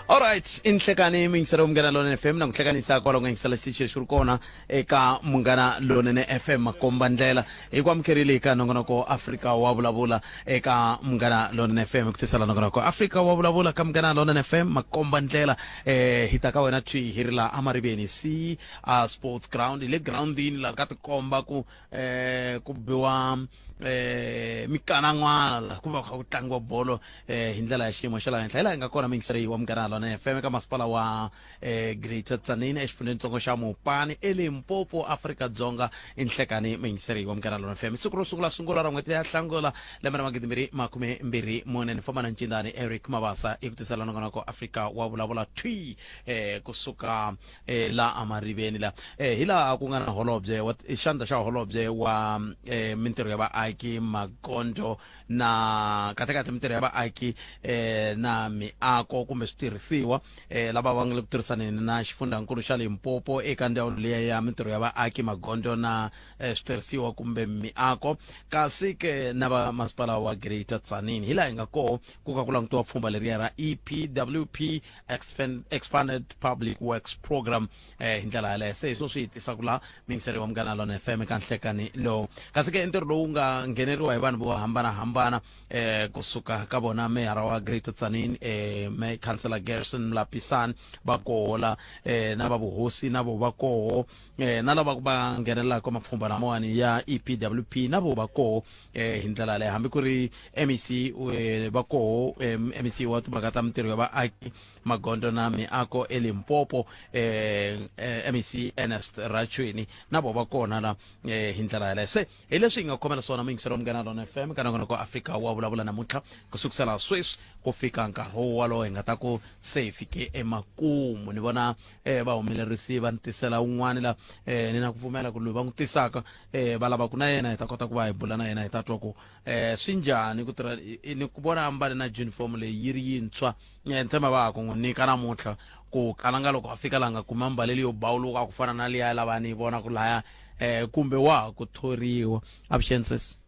Alright, i nhlekani miyingiselo Munghana Lonene FM na ku hlekanisa kwalaho nga yingisela xitichi lexi ri kona eka Munghana Lonene FM makomba ndlela hi ku amukerile eka nongonoko Afrika wa vulavula eka Munghana Lonene FM ku tisela nongonoko Afrika wa vulavula ka Munghana Lonene FM makomba ndlela eh hi ta ka wena thwi hi ri la amariveni si a sports ground hi le groundini la ka tikomba ku eh ku biwa eh mikanan'wana la ku va kha ku tlangiwa bolo eh hi ndlela ya xiyimo xa le henhla hi laha hi nga kona miyingiseri wa Munghana Lonene FM eka masipala wa eh Greater Tzaneen exifundzhenitsongo xa Mopani eLimpopo Afrika-Dzonga i nhlekani miyingiseri wa Munghana Lonene FM siku ro sungula sungula ra n'hweti ya Hlangula lembe ra 2024 ni famba na ncindani Eric Mabasa i ku tisela nongonoko Afrika wa vulavula thwi eh kusuka eh, la amariveni la eh, hi laha ku nga na holobye wa xandla xa holobye wa eh, mintirho ya vaaki magondzo na kahlekahle mintirho ya vaaki eh, na miako kumbe switirhisiwa eh, lava va nga le ku tirhisaneni na xifundzankulu xa Limpopo eka ndzawulo liya ya mintirho ya vaaki magondzo na eh, switirhisiwa kumbe miako kasi ke na va masipala wa Greater Tzaneen hi laha hi nga koho ku ka ku langutiwa pfhumba leriya ra EPWP Expand, Expanded Public Works Program eh, hi ndlela yaleyo se hi swo swi hi tisaka laha miyingiseri wa Munghana Lona FM eka nhlekani lowu kasi ke ntirho lowu nga ngheneriwa hi vanhu vo hambanahambana eh, kusuka ka vona meyara wa Greater Tzaneen eh, me councillor Gerson Mlapisani va kohola eh, na va vuhosi na vo va koho eh, na lava va nghenelelaka mapfhumba lamawani ya EPWP na vo va koho eh, hi ndlela yaleyo hambi ku ri MEC eh, va koho eh, MEC wa timhaka ta mintirho ya vaaki magondzo na miako eLimpopo eh, eh, MEC Ernest Rachweni na vo va kona la eh, hi ndlela yaleyo se hi leswi hi nga khomela swona muyingiseri wa Munghana Lona FM ka nongonoko Afrika wa vulavula namuntlha ku sukusela sweswi ku fika nkarhi wolowo hi nga ta ku se hi fike emakumu ni vona eh, vahumelerisi va ni tisela un'wana la eh, ni na ku pfumela ku loyi va n'wi tisaka eh, va lava ku na yena hi ta kota ku va hi bula na yena hi ta twa ku eh, swi njhani ku tirha ni ku vona ambale na uniform leyi yi ri yintshwa eh, ni tshemba va ha ku n'wi nyika namuntlha ku kalanga loko a fika la nga kuma mbalelo yo bawuluka ku fana na liya lava ni yi vona ku laya eh, kumbe wa ha ku thoriwa avuxeni sesi.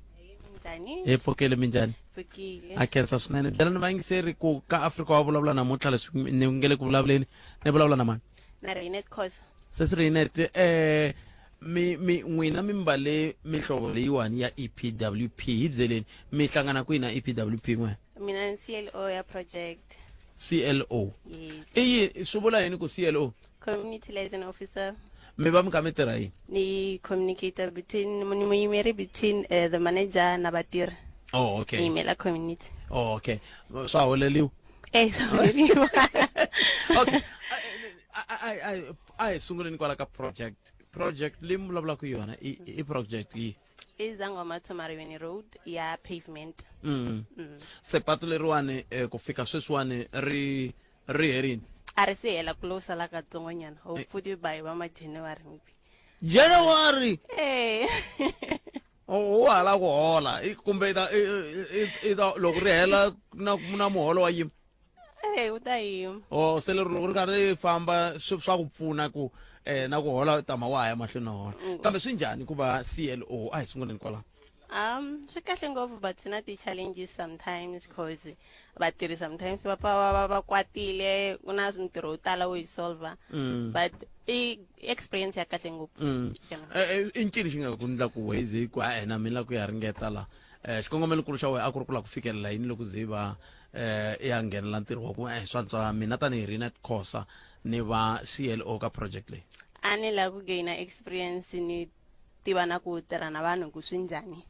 Minjhani? Hi pfukile minjhani? Pfukile. A khensa swinene byelani vayingiseri ku ka Afrika wa vulavula namuntlha leswi ni nge le ku vulavuleni ni vulavula na mani? Na Reinet Khoza. Sesi Reinet eh mi mi n'wina mi mbale mihlovo leyiwani ya EPWP hi byeleni mi hlangana kwihi na EPWP n'we? Mina ni CLO ya project. CLO. Yes. I yini swi vula yini ku CLO? Community Liaison Officer. Mi va mi kha mi tirha yini? Ni communicator between ni muyimeri between the manager na vatirhi. Oh okay. Ni yimela community. Oh okay. Swa holeliwa? Eh swa holeliwa. Okay. A hi sunguleni kwala ka project. Project leyi mi vulavulaka yona i i project yi I Zangoma to Mariveni Road ya pavement. Se patu leriwani eh, ku fika sweswiwani ri ri herini? A ri se hela ku lo sala katsongonyana. Hopefully by va ma January maybe. January. Eh. Oh, wa hala ku hola kumbe i ta i ta loko ri hela na na muholo wa yima. Eh, wu ta yima. Oh, se lero loko ri karhi ri famba swi swa ku pfuna ku eh na ku hola tama wa ha ya mahlweni na hola. Kambe swi njhani ku va CLO a hi sunguleni kwalaho. Swi kahle ngopfu but swi na ti-challenges sometimes cause vatirhi sometimes va pfa va va va kwatile ku na mintirho yo tala wo yi solver but i experience ya kahle ngopfu. Yeah. Eh, eh, i ncini xi nga ku ndla ku weze ku a na mina ku ya ringeta la eh xikongomelonkulu xa wena a ku ri ku lava ku fikelela yini loko ze va eh ya nghenela ntirho wa ku eh swantswa mina tanihi Renet Khosa ni va CLO ka project leyi. A ni lava ku gaina experience ni tiva na ku tirha na vanhu ku swi njhani.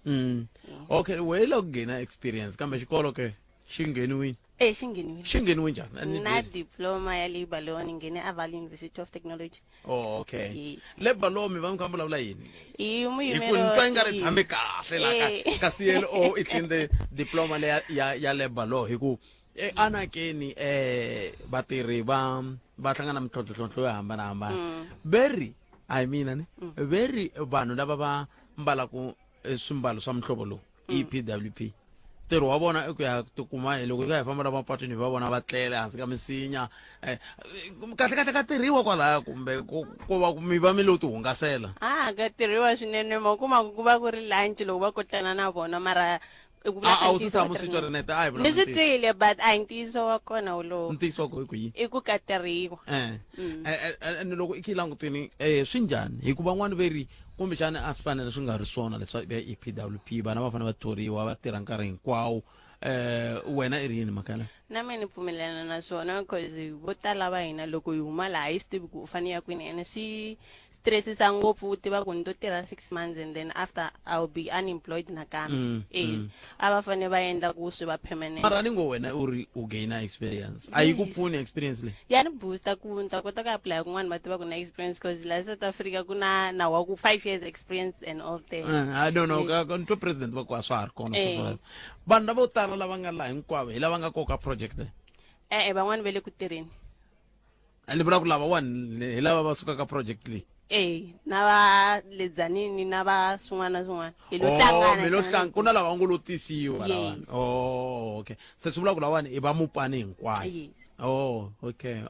Okay, we la ku gaina experience kambe xikolo ke xi ngheniwile. Eh xi ngheniwile. Xi ngheniwe njhani? Na diploma ya labor law ni nghene a Vaal University of Technology. Oh, okay. Yes. Labor law mi va mi kha mi vulavula yini? I Hi ku muyimeri ni twa nga ri tshame kahle la ka Eh. ka CLO i tlinde diploma leya ya ya labor law hi ku eh, anakeni eh vatirhi va va hlangana mintlhontlho yo hambanahambana. Veri a hi mina ne veri vanhu lava va mbalaku swimbalo swa muhlovo lowu EPWP. Ntirho wa vona i ku ya tikuma hi loko hi ka hi famba la mapatwini hi va vona va tlele hansi ka misinya. Kahle kahle ka tirhiwa kwalaya kumbe ko va mi va mi lo ti hungasela? A ka tirhiwa swinene, ma kuma ku va ku ri lunch loko va kotlana na vona, mara i ku vula A wu si tshama u swi twa, Renete? A hi ni swi twile, but a hi ntiyiso wa kona wolowo. Ntiyiso wa kona i ku yini? I ku ka tirhiwa. Ene loko i kha i langutini swi njhani? Hikuva van'wani ve ri kumbexana a swi fanele swi nga ri swona leswa va EPWP, vana va fanele va thoriwa va tirha nkarhi hinkwawo. Wena i ri yini mhaka yaleyo? Na mina ni pfumelelana na swona, cause vo tala va hina loko hi huma laha hi swi tivi ku u fanele ya kwini, ene swi stressisa ngopfu u tiva ku ni to tirha 6 months and then after I'll be unemployed nakambe. A va fanele va endla ku swi va permanent. Mara ni ngo wena u ri u gaina experience, a yi ku pfuni experience leyi? Ya ni booster ku ni ta kota ku apply kun'wana, va tiva ku na experience, cause la South Africa ku na nawu wa ku 5 years experience and all that. I don't know, ka ni twa president va ku a swa ha ri kona sweswo. Vanhu lavo tala lava nga laha hinkwavo hi lava nga koka project leyi? E-e, van'wani va le ku tirheni. Ni vula ku lava wani hi lava va suka ka project leyi. E, na va ledzanini na va swin'wana na swin'wana hi lo hlangana. Mi lo hlangana, ku na lava ngo lo tisiwa lawani. Oh, okay, se swi vula ku lawani i va mupani hinkwayo. Yes. Oh, okay.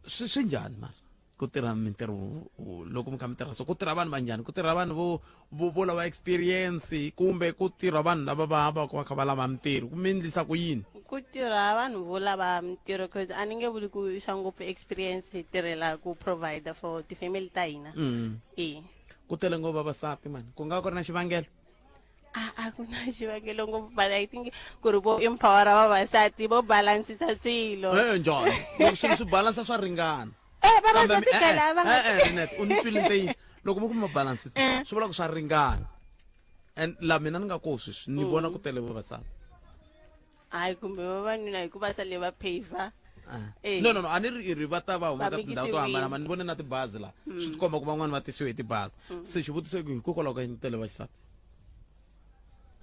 Swi njhani mara ku tirha mintirho loko mi kha mi tirha so? Ku tirha vanhu va njhani? Ku tirha vanhu vo lava experience kumbe ku tirha vanhu lava va va va kha va lava mintirho? Ku mi endlisa ku yini? Ku tirha vanhu vo lava mintirho, cause a ni nge vuli ku swa ngopfu experience, hi tirhela ku provide for ti-family ta hina. E. Ku tele ngopfu vavasati mani, ku nga ku ri na xivangelo? A ku na xivangelo ngopfu, but I think ku ri vo empowera vavasati, vo balansisa swilo. E, njhani? Loko swilo swi balansa swa ringana. Eh, vavasati khale a va nga Rinet, u ni twile nte loko mi ku ma balansisa, swi vula ku swa ringana. And la mina ni nga ko sweswi ni vona ku tele vavasati. Hayi, kumbe vavanuna, hikuva sale va pavha. No, no, no, a ni ri i ri va ta va huma ka tindhawu to hambana, ni vone na tibazi la, swi tikomba ku van'wani va tisiwe hi tibazi. Se xivutiso i ku hikokwalaho ka yini tele vaxisati?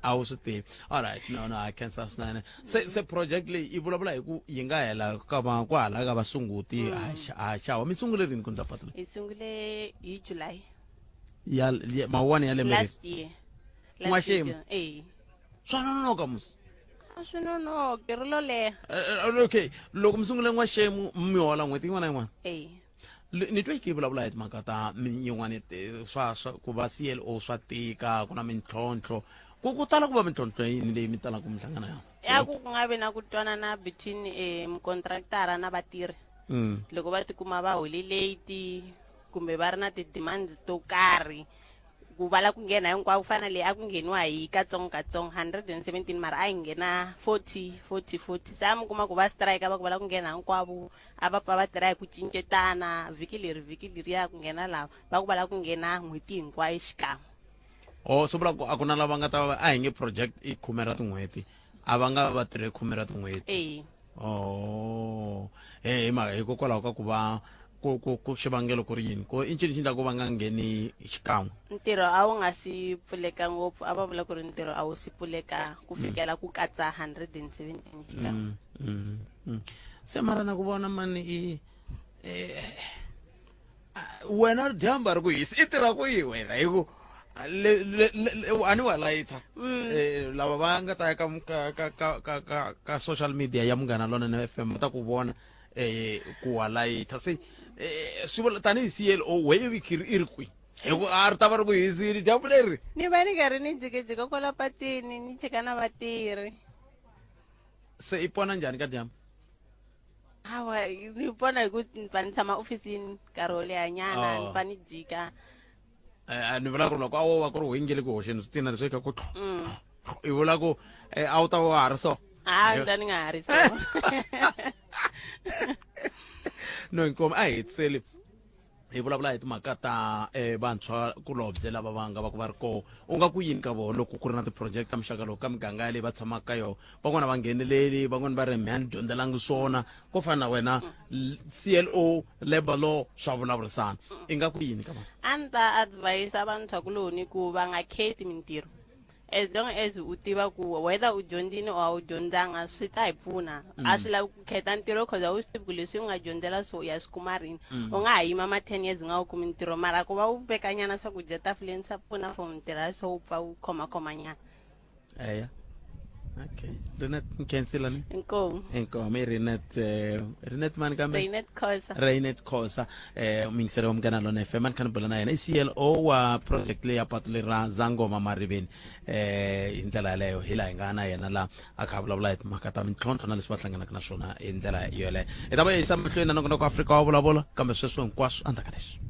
A wu swi tivi? Alright, no, no, a khensa swinene. Se project leyi i vulavula hi ku yi nga hela ka va kwahala ka vasunguti a xawa. Mi sungule rini ku ndla patu leyi? Hi sungule hi July. Ya mawani ya lembe? Last year. N'waxemu. Eh. Swa nonoka musi. A swi nonoki, ri lo leha. Okay, loko mi sungule n'waxemu, mi hola n'hweti yin'wana na yin'wana? Eh. Ni twa yi khe yi vulavula hi timhaka ta yin'wana swa ku va CLO swa tika, ku na mintlhontlho. Ku tala ku va mintlhontlho yini leyi mi talaka mi hlangana yona? Ya ku nga vi na ku twanana between mukontraktara na vatirhi. Loko va tikuma va hole late kumbe va ri na ti-demands to karhi, ku va la ku nghena hinkwavo, ku fana na leyi a ku ngheniwa hi katsongo katsongo 117, mara a hi nghena 40 40 40. Se a mi kuma ku va strike, va ku va la ku nghena hinkwavo, a va pfa va tirha hi ku cincetana, vhiki leri vhiki leriya ku nghena lava, va ku va la ku nghena n'hweti hinkwayo xikan'we. Oh, swi vula ku a ku na lava nga ta va, a hi nge project i 10 ra tin'hweti, a va nga va tirhe 10 ra tin'hweti? E. Oh, he hi mhaka hikokwalaho ka ku va ku xivangelo ku ri yini? Ku i ncini xi endlaka ku va nga ngheni xikan'we? Ntirho a wu nga si pfuleka ngopfu, a va vula ku ri ntirho a wu si pfuleka ku fikela ku katsa 117 xikan'we. Se mara na ku vona mani i wena dyambu a ri ku hisi, i tirha kwihi wena? Hi ku a ni wa layitha. Lava va nga ta ya ka social media ya Munghana Lonene FM va ta ku vona ku wa layitha. Se swi vula tanihi CLO we i ri kwihi? Hi ku a ri ta va ri ku hisini dyambu leri. Ni va ni karhi ni jikajika kwala patwini, ni cheka na vatirhi. Se i pona njhani ka dyambu? Hawa, ni pona hi ku ni pfa ni tshama ofisini nkarhi wo lehanyana. Ni pfa ni jika. Ni vula ku ri loko a wo va ku ri wengele ku hoxeni switina leswi ka ku i vula ku a wu ta wa ha ri so? A ni ta ni nga ha ri so. No, inkomu. A hi hetiseli hi vulavula hi timhaka ta vantshwa kulobye lava va nga va ku va ri koho. U nga ku yini ka vona loko ku ri na ti-project ta muxaka lowu ka miganga yaleyi va tshamaka ka yona? Van'wana va ngheneleli, van'wana va ri mi a ni dyondzelangi swona, ko fana na wena, CLO, labor law, swa vulavurisana. I nga ku yini ka vona? A ni ta advisa vantshwa kuloni ku va nga kheti mintirho, as long as u tiva ku whether u dyondzini or a wu dyondzanga swi ta hi pfuna. A swi lavi ku khetha ntirho, cause a wu swi tivi ku leswi u nga dyondzela swo u ya swi kuma rini. U nga ha yima ma 10 years u nga wu kumi ntirho, mara ku va u vekanyana swakudya tafuleni swa pfuna for mintirho ya so u pfa u khomakhomanyana. Eya. Okay, Renet nkhensile ni. Inkomu. Inkomu i Renet, Renet mani kambe? Renet Khosa. Renet Khosa, muyingiseri wa Munghana Lonene FM, a ni kha ni bula na yena i CLO wa project leyi ya patu leri ra Zangoma Mariveni. Hi ndlela yaleyo hi laha hi nga na yena la a kha a vulavula hi timhaka ta mintlhontlho na leswi va hlanganaka na swona hi ndlela yoleyo. Hi ta va yisa mahlweni na nongonoko Afrika wa vulavula, kambe sweswo hinkwaswo endzhaku ka leswi.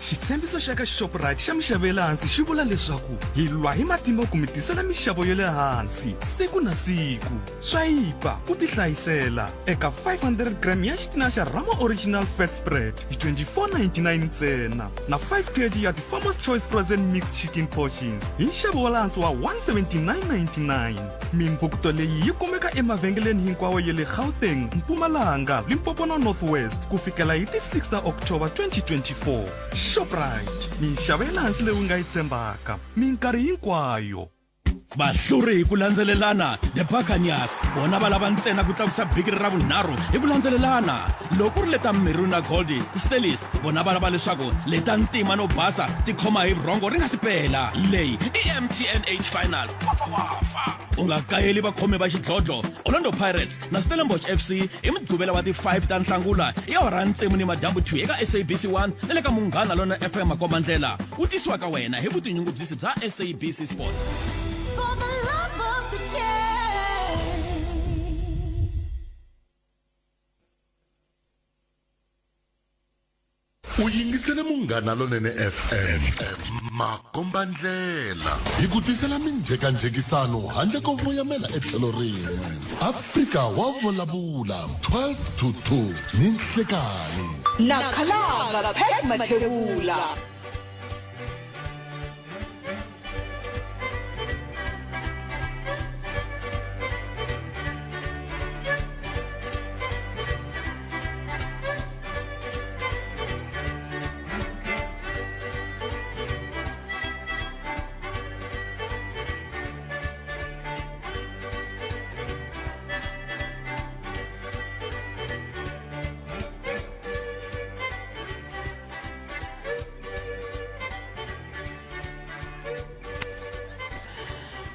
Xitshembiso xa ka Shoprite xa mixavo ya le hansi xi vula leswaku hi lwa hi matimba ku mi tisela mixavo ya le hansi siku na siku. Swayipa u tihlayisela eka 500 gram ya xitina xa Rama Original Fat Spread hi 24.99 ntsena na 5 kg ya ti-Farmer's Choice Frozen Mixed Chicken Portions hi nxavo wa le hansi wa 179.99. Mimbhukuto leyi yi kumeka emavhengeleni hinkwawo ya le Gauteng, Mpumalanga, Limpopo na North West ku fikela hi ti 6 ta October 2024. Shoprite, minxavo ya le hansi leyi u nga yi tshembaka minkarhi hinkwayo. Vahluri hi ku landzelelana, The Buccaneers vona va lava ntsena ku tlakusa bikiri ra vunharhu hi ku landzelelana. Loko ku ri leta maroon na gold, Stellies vona va lava leswaku leta ntima no basa ti khoma hi vurhongo ri nga si pela. Leyi i MTN 8 Final. Wafa wafa! U nga kayeli vakhomi va xidlodlo Orlando Pirates na Stellenbosch FC hi Mugqivela wa ti 5 ta Nhlangula hi awara ya tsevu ni madyambu thwi eka SABC 1 na le ka Munghana Lonene FM Makombandlela. Wu tisiwa ka wena hi vutinyungubyisi bya SABC Sport. For the love of the game. U yingisele Munghana Lonene FM, makombandlela hi ku tisela minjhekanjhekisano handle ko voyamela etlhelo rin'we. Afrika wa vulavula 12 to 2 ni nhlekani. Na Khalanga Pat Mathebula.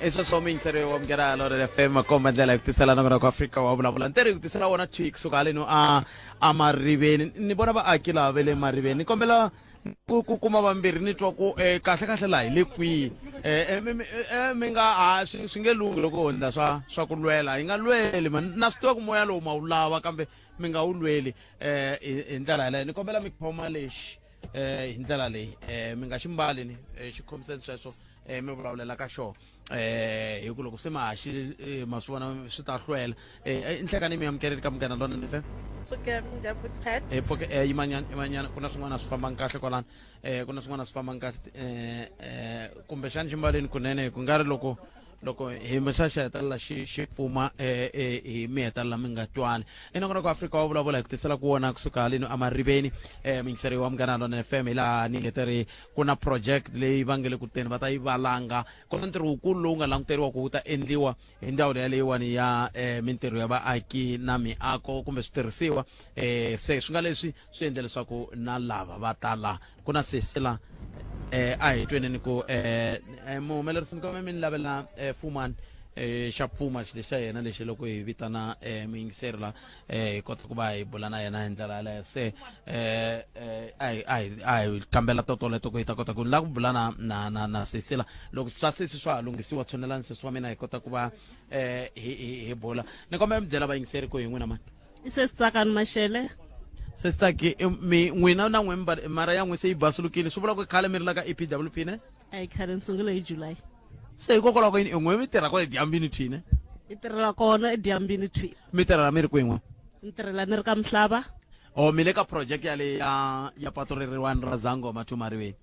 I sweswo muyingiseri wa Munghana Lonene FM, makomba ndlela hi ku tisela nongonoko Afrika wa vulavula ntirho hi ku tisela wona thwi kusuka haleno a amariveni. Ni vona vaaki lava ve le mariveni, ni kombela ku ku kuma vambirhi ni twa ku kahle kahle laha hi le kwihi. Mi nga ha swi swi nge lunghi loko ho endla swa swa ku lwela, hi nga lweli man. Na swi tiva ku moya lowu ma wu lava, kambe mi nga wu lweli hi ndlela yaleyo. Ni kombela mi khoma lexi hi ndlela leyi, mi nga xi mbali ni xi khomiseni sweswo, mi vulavulela ka xona, hi ku loko se ma ha xi ma swi vona swi ta hlwela. Nhlekani mi amukeleli ka Munghana Lonene FM. Pfuke minjhani Pat? Pfuke, yimanyana, yimanyana, ku na swin'wana swi fambanga kahle kwalano. Ku na swin'wana swi fambanga kahle, kumbexani ximbaleni kunene, ku nga ri loko loko hi xa xi hetelela xi xi pfuma, hi mi hetelela mi nga twani. I nongonoko Afrika wa vulavula hi ku tisela ku wona kusuka haleni amariveni, muyingiseri wa Munghana Lonene FM. Hi laha ni nge ri ku na project leyi va nge le ku teni va ta yi valanga, ku na ntirho wukulu lowu nga languteriwa ku wu ta endliwa hi ndzawulo yaleyiwani ya mintirho ya vaaki na miako kumbe switirhisiwa. Se swi nga leswi swi endle leswaku na lava va ta la ku na sesi la, a hi tweneni ku muhumelerisi ni kombela mi ni lavela fumani xa pfuma xilo xa yena lexi loko hi vitana muyingiseri la, hi kota ku va hi bula na yena hi ndlela yaleyo. Se a hi a hi a hi kambela totoleto ku hi ta kota ku la ku bula na na na na sesi la. Loko swa sesi swa ha lunghisiwa, tshunelani sesi wa mina hi kota ku va hi hi hi bula. Ni kombela mi byela vayingiseri ku hi n'wina mani. I sesi Tsakani Mashele. Sesi Tsaki, mi n'wina na n'we mara ya n'we se yi basulukile, swi vula ku khale mi ri la ka EPWP ne? A yi khale, ni sungule hi July. Se hikokwalaho ka yini n'we mi tirha kwale dyambini thwi ne? Hi tirhela kona edyambini thwi. Mi tirhela mi ri kwihi n'we? Ni tirhela ni ri ka Mhlava. O mi le ka project yale ya ya patu reriwani ra Zangoma to Mariveni.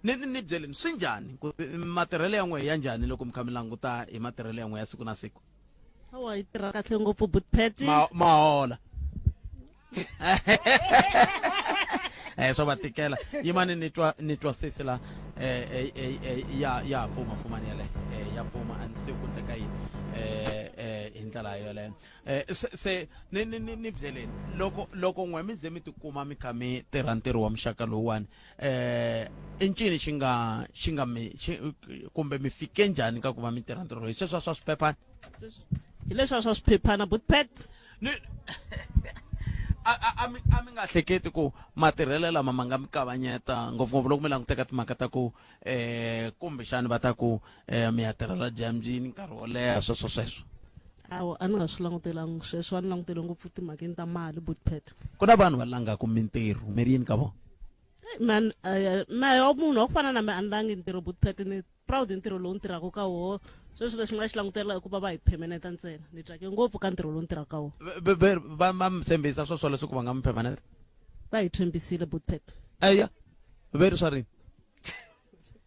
Ni ni ni byeleni swi njhani ku matirhelo ya n'we ya njhani loko mi kha mi languta hi matirhelo ya n'we ya siku na siku? Hawa, yi tirha kahle ngopfu Butpet. Ma mahola. Swa va tikela. Yimani ni twa ni twa sesi la, ya ya pfuma fumani yale. Ya pfuma, a ndzi tivi ku endleka yini. hi ndlela yoleyo se se ni ni ni ni byeleni loko loko n'we mi ze mi tikuma mi kha mi tirha ntirho wa muxaka lowuwani i ncini xi nga xi nga mi xi kumbe mi fike njhani ka ku va mi tirha ntirho lowu hi sweswa swa swiphephana hi leswiya swa swiphephana butpet ni a a a mi a mi nga hleketi ku matirhelo lama ma nga mi kavanyeta ngopfungopfu loko mi languteka timhaka ta ku eh kumbexani va ta ku eh mi ya tirhela dyambyini nkarhi wo leha sweswo sweswo awa a ni nga swi langutelangi sweswo a ni langutele ngopfu timhakeni ta mali butpet ku na vanhu va langaku mintirho mi ri yini ka vona man mehe wa munhu wa ku fana na me a ni langi ntirho butpet ni proud hi ntirho lowu ni tirhaka ka woho sweswi lexi nga xi langutela i ku va va hi permanenta ntsena ni tsake ngopfu ka ntirho lowu ni tirhaka ka wona va va mi tshembisa swo swoleswo ku va nga mi permanent va hi tshembisile butpet eya ve ri swa rini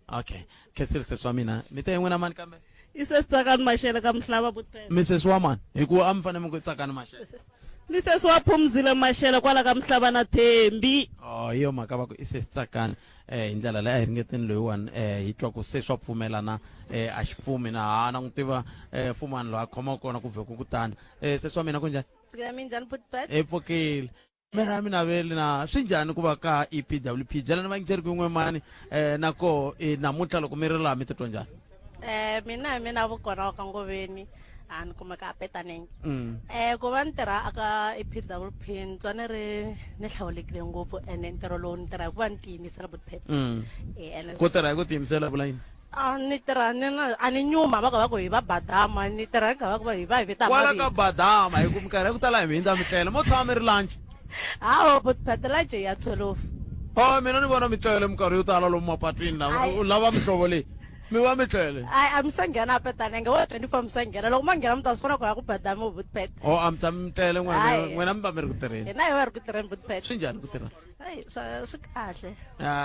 okay khensile sesi wa mina mi te n'wina mani kambe i sesi tsakani maxele ka muhlava butpet mi sesi wa mani hikuva a mi fanele mi ku tsakani maxele ni sesi wa phumzile maxele kwala ka muhlava na thembi oh hi yo mhaka va ku i sesi tsakani eh hi ndlela leyi a hi ringeteni loyiwani eh hi twa ku se swa pfumela na eh a xi pfumi na ha na n'wi tiva eh fumani loyi a khomaka kona ku vhe ku kutani eh sesi wa mina ku njhani Pfukela minjhani Butbet? hi pfukile mina mi naveli na swi njhani ku va ka EPWP byelani vayingiseri ku yin'we mani eh na koho eh, namuntlha loko mi ri laha mi titwa njhani Eh mina hi mina vukona wa ka Ngoveni a ni kumeka a Petaneng. Mm. Eh ku va ni tirha aka EPWP ni twa ni ri ni hlawulekile ngopfu ene ntirho lowu ni tirha hi ku va ni tiyimisela Butbet. Mm. Eh ene ku tirha hi ku tiyimisela vula yini a ni tirha ni na a ni nyuma va ka va ku hi va badama ni tirha hi va ku va hi va hi vita kwala ka badama hi ku minkarhi ya ku tala hi mi hindza mi tlela mo tshama mi ri lunch hawa Butbet lunch ya 12 o mina ni vona mi tlele minkarhi yo tala lomu mapatwini lava Ai. u lava mihlovo leyi mi va mi tlele Ai a mi se nghena a Petanenge wa 24 mi se nghena loko ma nghena mi ta swi vona ku ya ku badama Butbet o a mi tshami mi tlele n'wina Ai. n'wina mi va mi ri ku tirheni hina hi va ri ku tirheni Butbet swi njhani ku tirha Ai swa swi kahle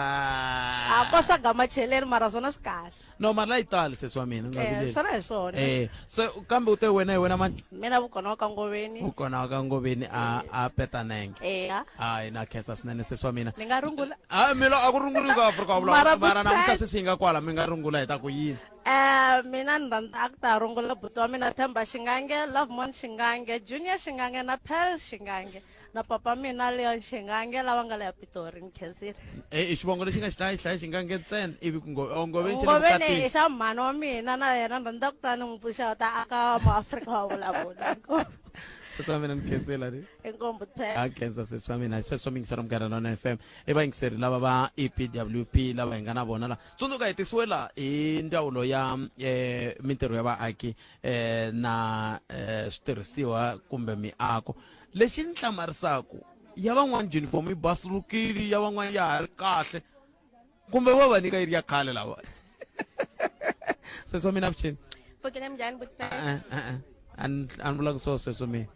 Ah. a kosa macheleni mara swona swi kahle no mali a yi tali sesi wa mina u nga Eh, vileli. swona hi swona eh se kambe u te wena hi wena mani mina vukona wa ka ngoveni vukona wa ka ngoveni a a petanenge eya hayi na khensa swinene sesi wa mina ni nga rungula a mina a ku runguriwi ka afrika wa Mara vulavula mara namuntlha Butbet- sweswi hi nga kwala mi nga rungula hi ta ku yini Eh, mina ni rhandza a ku ta rungula buti wa mina Themba Xingange, Lovemon Xingange, Junior Xingange na Pearl Xingange na papa mina Leon Xingange lava nga le ya Pitori ni khensile. Eh, i xivongo lexi nga xi hlaya hlaya xingange ntsena ivi ku ngo oh, ngoveni xi le Ngoveni vukatini. i xa mhani wa mina na yena ni rhandza ku ta ni n'wi pfuxa ta aka muAfrika wa vulavula. Sesi wa mina ni khensela ni Inkomu Pearl. a khensa sesi wa mina sweswo mi yingisela munghana lona fm i vayingiseri lava va epwp lava hi nga na vona la tsundzuka hi tisiwe la hi ndzawulo ya eh, mintirho ya vaaki eh, na eh, switirhisiwa kumbe miako lexi ni hlamarisaka ya van'wana junifomo yi basulukile ya van'wana ya ha ri kahle kumbe va va nyika yi ri ya khale lava sesi wa mina avuxeni Pfukile minjhani Butbet? Eh, eh, eh. a ni a ni vulaka swo sweswo mina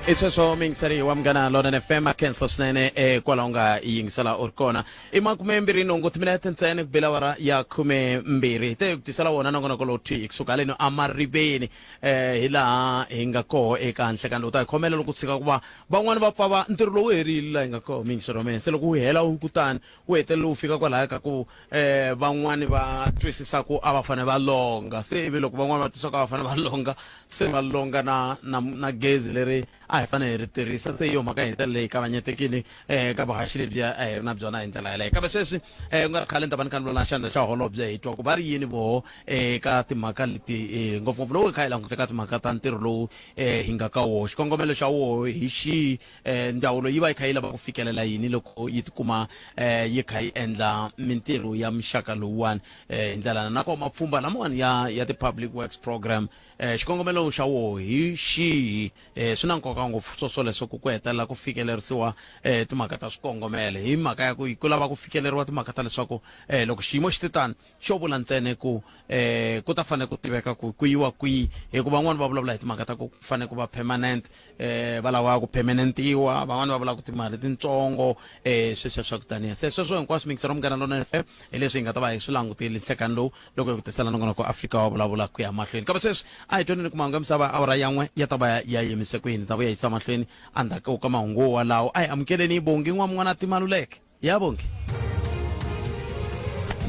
i sweswo miyingiseri wa munghana lonene fm a khensa swinene eh, kwalaho nga yingisela u ri kona i makumembirhi nhungu timinete ntsena ku bela awara ya khumembirhi hi te ku tisela wona nongonoko lowu thwi kusuka haleno amariveni eh hi laha hi nga koho eka nhlekani lowu ta hi khomela loko tshika ku va van'wani va pfa va ntirho lowu herile laha hi nga koho miyingiselo wa mina se loko wu hela wu kutani wu hetelela wu fika kwalaya ka ku eh van'wani va twisisa ku a va fanele va longa se ivi loko van'wani va twisisa ku a va fanele va longa se va longa na na na gezi leri a hi fanele hi ri tirhisa se hi yo mhaka hi ndlela leyi kavanyetekile um ka vuhaxi lebyiya a hi ri na byona hi ndlela yaleyo kambe sweswi um ku nga ri khale ni ta va ni kha ni vula na xandla xa holobye hi twa ku va ri yini voho eka timhaka leti um ngopfungopfu loko hi kha hi langute ka timhaka ta ntirho lowu um hi nga ka woho xikongomelo xa woho hi xihi um ndzawulo yi va yi kha yi lava ku fikelela yini loko yi tikuma um yi kha yi endla mintirho ya muxaka lowuwani um hi ndlela na kona mapfhumba lamawani ya ya ti-public works program um xikongomelo xa woho hi xihi um swi na nkoka nkoka ngopfu swo swoleswo ku ku hetelela ku fikelerisiwa um timhaka ta swikongomelo hi mhaka ya ku ku lava ku fikeleriwa timhaka ta leswaku um loko xiyimo xi te tani xo vula ntsena ku um ku ta fanele ku tiveka ku ku yiwa kwihi hikuva van'wani va vulavula hi timhaka ta ku fanele ku va permanent um va lava ku permanentiwa van'wani va vula ku timali tintsongo um sweswiya swa ku taniya se sweswo hinkwaswo mingisero munghana lonene fm hi leswi hi nga ta va hi swi langutile nhlekani lowu loko hi ku tisela nongonoko afrika wa vulavula ku ya mahlweni kambe sweswi a hi twaneni ku mahungu ya misava awara yan'we ya ta va ya yimise kwini ta vuya yisa mahlweni endzhaku ka mahungu walawo a hi amukeleni bongi n'wamun'wana timaluleke ya bongi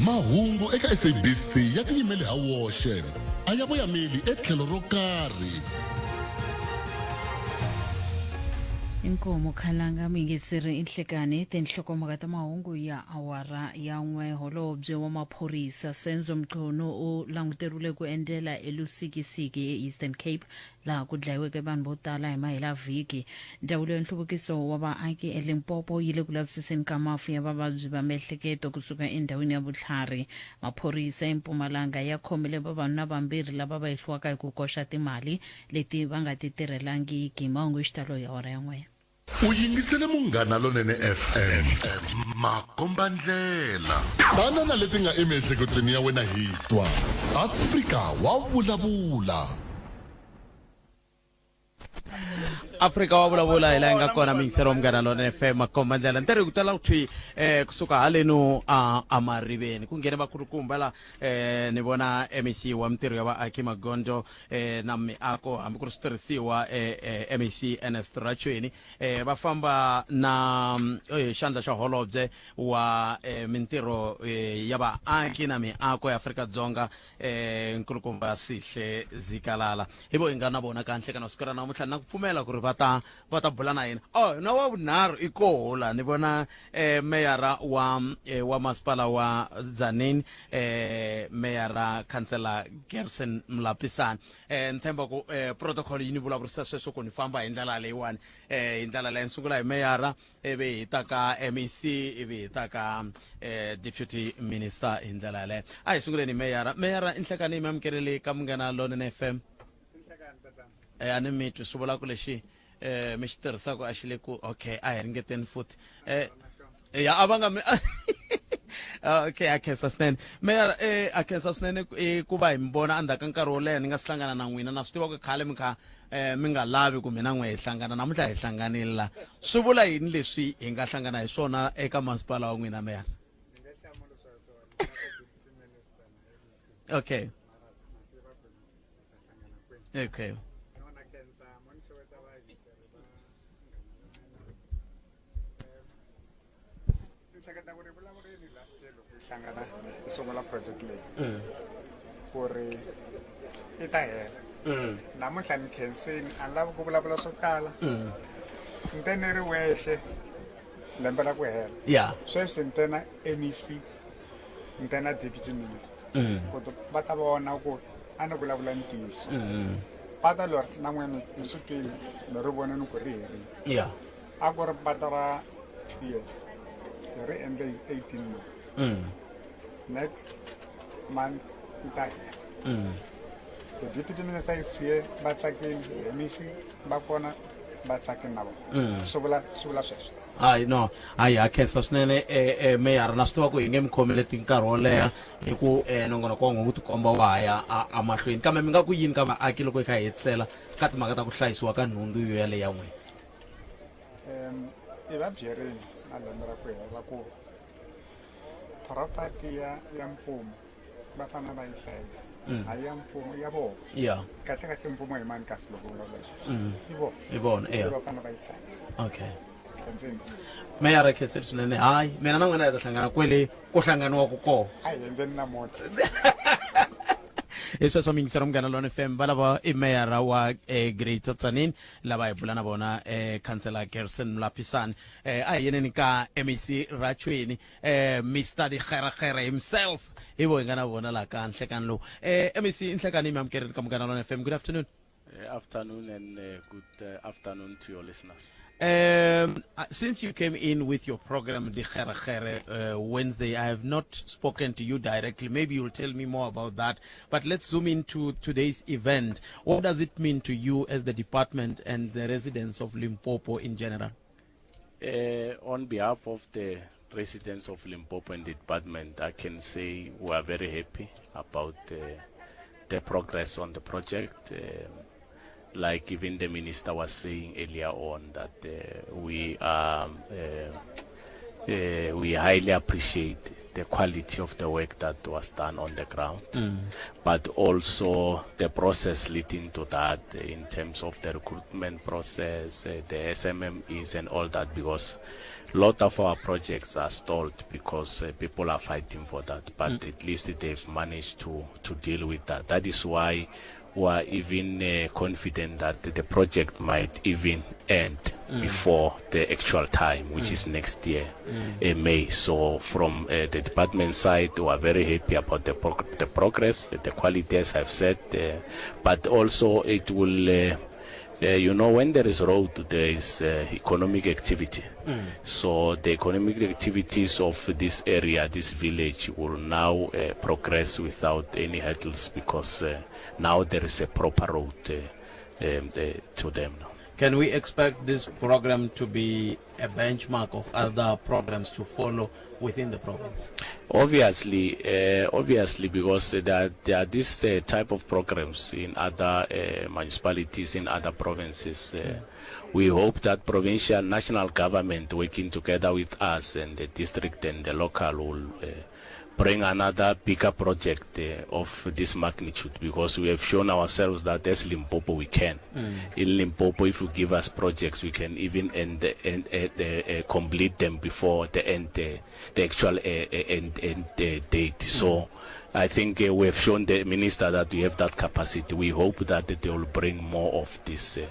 mahungu eka sabc ya tiyimele ha woxe a ya voyameli etlhelo ro karhi Inkomo Khalanga muyingiseri inhlekani tinhlokomhaka ta mahungu ya awara ya n'we holobye wa maphorisa Senzo Mchunu u languteriwile ku endlela eLusikisiki eEastern Cape laha ku dlayiweke vanhu vo tala hi mahelavhiki. Ndzawulo ya nhluvukiso wa vaaki eLimpopo yi le ku lavisiseni ka mafu ya vavabyi va miehleketo kusuka endhawini ya vutlhari. Maphorisa eMpumalanga ya khomile vavanuna vambirhi lava va hehliwaka hi ku koxa timali leti va nga ti tirhelangiki. Mahungu hi xitalo hi awara ya n'we. U yingisele Munghana Lonene FM, makombandlela. Tana na leti nga emiehleketweni ya wena hi twa. Afrika wa vulavula. Afrika wa vulavula hi laha yi nga kona miyingiselo wa Munghana Lonene FM, makombandlela. Ntirho hi ku tala ku thwi eh, kusuka halenu a amariveni ku nghene vakulukumba la eh, ni vona MEC wa mintirho ya vaaki magondzo eh, na miako hambi ku ri switirhisiwa eh, eh, mec ernest rachweni eh, va famba na eh, xandla xa holobye wa eh, mintirho eh, ya vaaki na miako ya afrika-dzonga eh, nkulukumba sihle zikalala hi vo hi nga na vona kahle kana siku ra namuntlha na ku pfumela ku ri va ta va ta bula na hina oh na wa vunharhu i koho la ni vona eh, meyara wa eh, wa masipala wa Tzaneen eh, meyara khansela Gerson Mlapisane eh, ni tshemba ku eh, protocol yi ni vulavurisa sweswo ku ni famba hi ndlela leyiwani eh, hi ndlela leyi ni sungula hi meyara ivi hi ta ka MEC ivi hi ta ka eh, deputy minister hi ndlela yaleyo a hi sunguleni hi meyara meyara inhlekani mi amukeleli ka munghana lonene FM eh, a ni mi twi swi vula ku lexi eh mi xi tirhisaka a xi le ku okay a hi ringeteni futhi eh ya a va nga mi ah, okay a khensa swinene meyara eh a khensa swinene eh, ku va hi mi vona endzhaku ka nkarhi wo leha ni nga si hlangana na n'wina na swi tiva ku khale mi kha eh mi nga lavi ku mina n'we hi hlangana namuntlha hi hlanganile la swi vula yini leswi hi nga hlangana hi swona eka masipala wa n'wina meyara okay okay ni hleketa ku ri vulavuleni last year loko hi hlangana hi sungula project leyi ku ri i ta hela namuntlha ni khensini a ni lavi ku vulavula swo tala ni te ni ri wexe lembe ra ku hela Yeah. sweswi ni te na mec ni te na deputy minister ku va ta vona ku a ni vulavula ntiyiso pata leri na n'wina mi swi twile mi ri voneni ku ri herile yeah a ku ri pata ra two years hi ri endle hi 18 months next month yi ta hela the deputy minister is here va tsakile hemisi va kona va tsakile na vona swi vula swi vula sweswo hayi no hayi ha khensa swinene eh, eh, meyara na swi tiva ku hi nge mi khomeleti nkarhi wo leha hi ku eh, nongonoko wa n'we wu tikomba wa ha ya emahlweni kambe mi nga ku yini ka vaaki loko hi kha hi hetisela ka timhaka ta ku hlayisiwa ka nhundzu yo yaleyo ya n'wina um i va byerini na lembe ra ku hela ku property ya ya mfumo va fanele va yi hlayisa hayi ya mfumo ya vona ya kahle kahle mfumo hi mani kasi loko vulavula sweswo i vona i vona se ya va fanele va yi hlayisa okay ndzeni meyara khenseli swinene hayi mina na n'wina hi ta hlangana kwele ku hlanganiwaka kona a hi endleni namuntlha hi sweswo miyingiselo munghana lona fm va lava i meyara wa eh, greater tzaneen lava hi bula na vona eh, councillor gerson mlapisane eh, a hi yeneni ka mec rachweni eh, mr dikgerekgere himself hi vo hi nga na vona laha ka nhlekani lowu eh, mec nhlekani mi amukerile ka munghana lona fm good afternoon. Uh, afternoon and uh, good uh, afternoon to your listeners. Um, since you came in with your program, Dikgerekgere, Wednesday, I have not spoken to you directly. Maybe you'll tell me more about that. But let's zoom into today's event. What does it mean to you as the department and the residents of Limpopo in general? Uh, on behalf of the residents of Limpopo and the department, I can say we are very happy about the progress on the project. Um, like even the minister was saying earlier on that uh, we are uh, uh, we highly appreciate the quality of the work that was done on the ground, mm. but also the process leading to that in terms of the recruitment process, uh, the SMMEs and all that, because a lot of our projects are stalled because uh, people are fighting for that, but mm. at least they've managed to, to deal with that. That is why we are even uh, confident that the project might even end mm. before the actual time, which mm. is next year, mm. uh, May. So from uh, the department side, we are very happy about the, prog the progress, the, the quality, as I've said, uh, but also it will uh, uh, you know, when there is road, there is uh, economic activity. Mm. So the economic activities of this area, this village, will now uh, progress without any hurdles because uh, now there is a proper road uh, um, uh, to them. Now. Can we expect this program to be a benchmark of other programs to follow within the province? Obviously, uh, obviously, because there are, there are this uh, type of programs in other uh, municipalities, in other provinces. Mm. We hope that provincial, national government working together with us and the district and the local will uh, bring another bigger project uh, of this magnitude because we have shown ourselves that as Limpopo we can. Mm. In Limpopo, if you give us projects, we can even end, end, uh, uh, complete them before the end, uh, the actual uh, end, end uh, date. Mm. So I think uh, we have shown the minister that we have that capacity. We hope that they will bring more of this. Uh,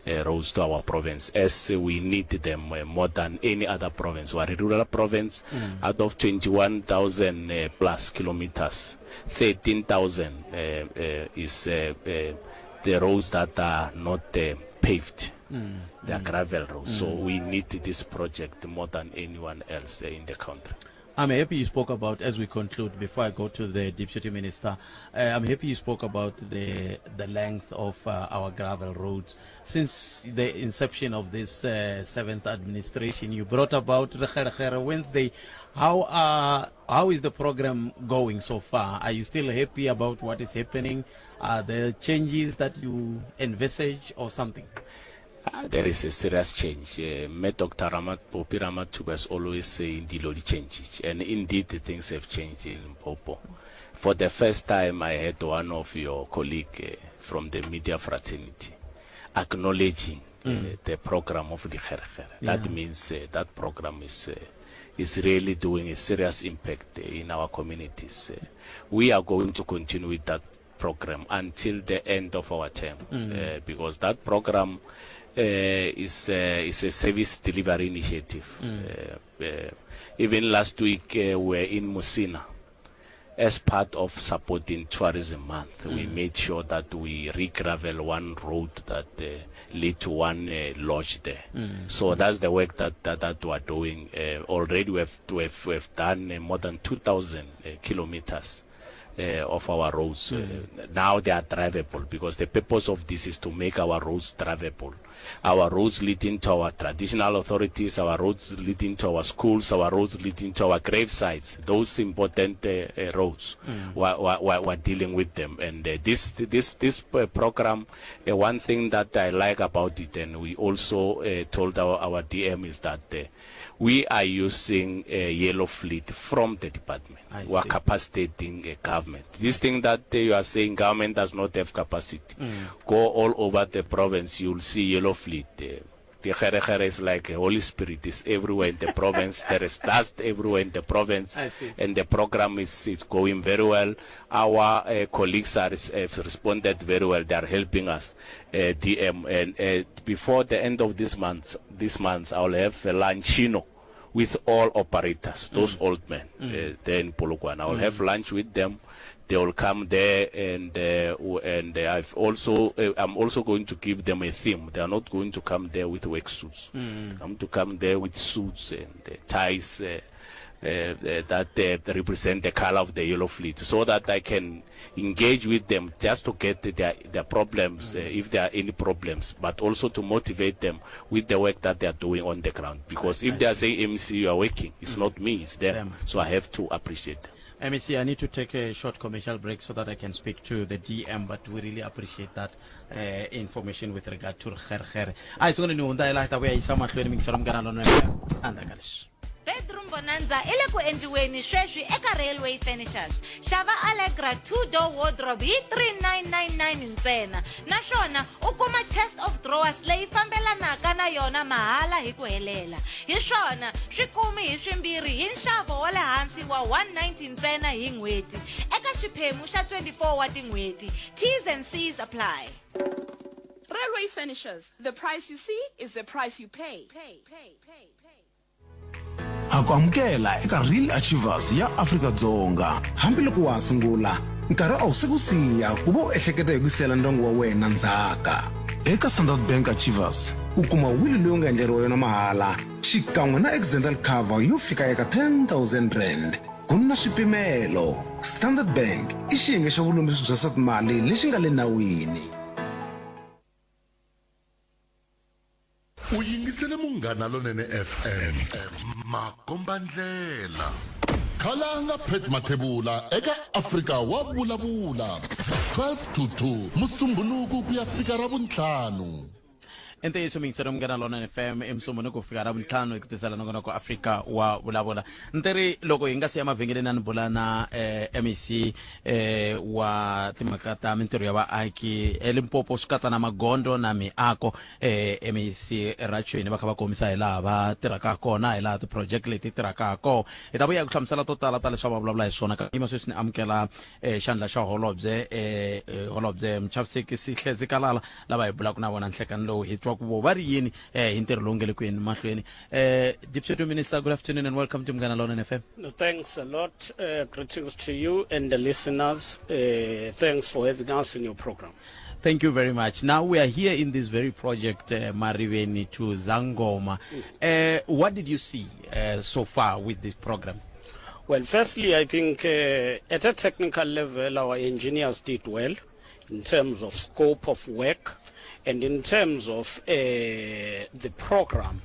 uh, roads to our province as we need them uh, more than any other province. We are a rural province. Mm. Out of 21,000 uh, plus kilometers, 13,000 uh, uh, is uh, uh, the roads that are not uh, paved. Mm. They are mm. gravel roads. Mm. So we need this project more than anyone else uh, in the country. I'm happy you spoke about, as we conclude, before I go to the Deputy Minister, uh, I'm happy you spoke about the, the length of uh, our gravel roads. Since the inception of this uh, seventh administration, you brought about Rekgerekgere Wednesday. How, uh, how is the program going so far? Are you still happy about what is happening? Are there changes that you envisage or something? Ah, there is a serious change. Uh, me Dr. Ramat, Popi Ramathuba is always saying dilo di change. And indeed, the things have changed in Limpopo. For the first time, I heard one of your colleague uh, from the media fraternity acknowledging uh, mm. the program of the Kgerekgere. Yeah. That means uh, that program is, uh, is really doing a serious impact in our communities. Uh, we are going to continue with that program until the end of our term mm. uh, because that program uh, is, uh, is a service delivery initiative. Mm. Uh, uh, even last week, uh, we were in Musina as part of supporting Tourism Month. Mm. We made sure that we re-gravel one road that uh, lead to one uh, lodge there. Mm. So that's the work that, that, that we are doing. Uh, already we have, we have, we have done uh, more than 2,000 uh, kilometers uh, of our roads. Mm. Uh, now they are drivable because the purpose of this is to make our roads drivable. Our roads leading to our traditional authorities, our roads leading to our schools, our roads leading to our grave sites. Those important uh, uh, roads, mm. we're, we're, we're dealing with them. And uh, this this this uh, program, uh, one thing that I like about it, and we also uh, told our, our DM is that uh, we are using a yellow fleet from the department. I we are capacitating a government. This thing that uh, you are saying government does not have capacity. Mm. Go all over the province, you'll see yellow fleet. Uh, the Kgerekgere is like a Holy Spirit is everywhere in the province. There is dust everywhere in the province. And the program is, is going very well. Our uh, colleagues are, have responded very well. They are helping us, uh, DM. And uh, before the end of this month, this month, I'll have a lunchino with all operators, those old men there in Polokwane. I will have lunch with them. They will come there, and and I've also I'm also going to give them a theme. They are not going to come there with work suits. I'm to come there with suits and ties. That represent the color of the yellow fleet, so that I can engage with them just to get their, their problems, if there are any problems, but also to motivate them with the work that they are doing on the ground. Because if they are saying, MC, you are working, it's not me, it's them. them. So I have to appreciate them. MEC, I need to take a short commercial break so that I can speak to the DM, but we really appreciate that uh, information with regard to Kgerkgere. A hi sungule ni hundza hi laha ta vuya yisa mahlweni mingiselo munghana lonene endzhaku ka leswi. Bedroom Bonanza i le ku endliweni sweswi eka Railway Furnitures. Xava Allegra two-door wardrobe hi 3999 ntsena naswona u kuma chest of drawers leyi fambelanaka na yona mahala hi ku helela. Hi swona, swi kumi hi swimbirhi hi nxavo wa le hansi wa 190 ntsena hi n'hweti eka xiphemu xa 24 wa tin'hweti. T's and C's apply. Railway Furnitures, the price you see is the price you pay. Ha ku amukela eka Real Achievers ya Afrika-Dzonga. Hambiloko wa ha sungula, nkarhi a wu se ku siya ku va u ehleketa hi ku siyela ndyangu wa wena ndzhaka. Eka Standard Bank Achievers, u kuma wili leyi u nga endleriwa yona mahala xikan'we na accidental cover yo fika eka R10 000. Ku na swipimelo. Standard Bank i xiyenge xa vulombisi bya swa timali lexi nga le nawini. U yingisele Munghana Lonene FM, makombandlela. Khalanga Pat Mathebula eka Afrika wa Vulavula, 12 to 2 Musumbhunuku ku ya fika Ravuntlhanu. I ntiyiso miyingiselo munghana lonene fm i musumbhunuku ku fika ravuntlhanu hi ku tisela nongonoko afrika wa vulavula ntiri loko hi nga si ya mavhengeleni a ni bula na eh, mec eh, wa timhaka ta mintirho ya vaaki elimpopo swi katsa na magondzo na miako eh, mec rachweni va kha va kombisa hi laha va tirhaka kona hi laha ti-project leti tirhaka ha kona hi ta vuya ku hlamusela to tala ta leswi va vulavula hi swona ka yima sweswi ni amukela eh, xandla xa holobye eh, eh, holobye mchaviseki sihle zikalala lava hi bulaka na vona nhlekani lowu hi twa ku vo va ri yini eh, hi ntirho lowu nge le ku yeni mahlweni eh, deputy minister good afternoon and welcome to Munghana Lonene fm No, thanks a lot. Greetings to you and the listeners. Thanks for having us in your program. Thank you very much. Now we are here in this very project, Mariveni to Zangoma. What did you see so far with this program? Well, firstly, I think at a technical level, our engineers did well in terms of scope of work and in terms of the program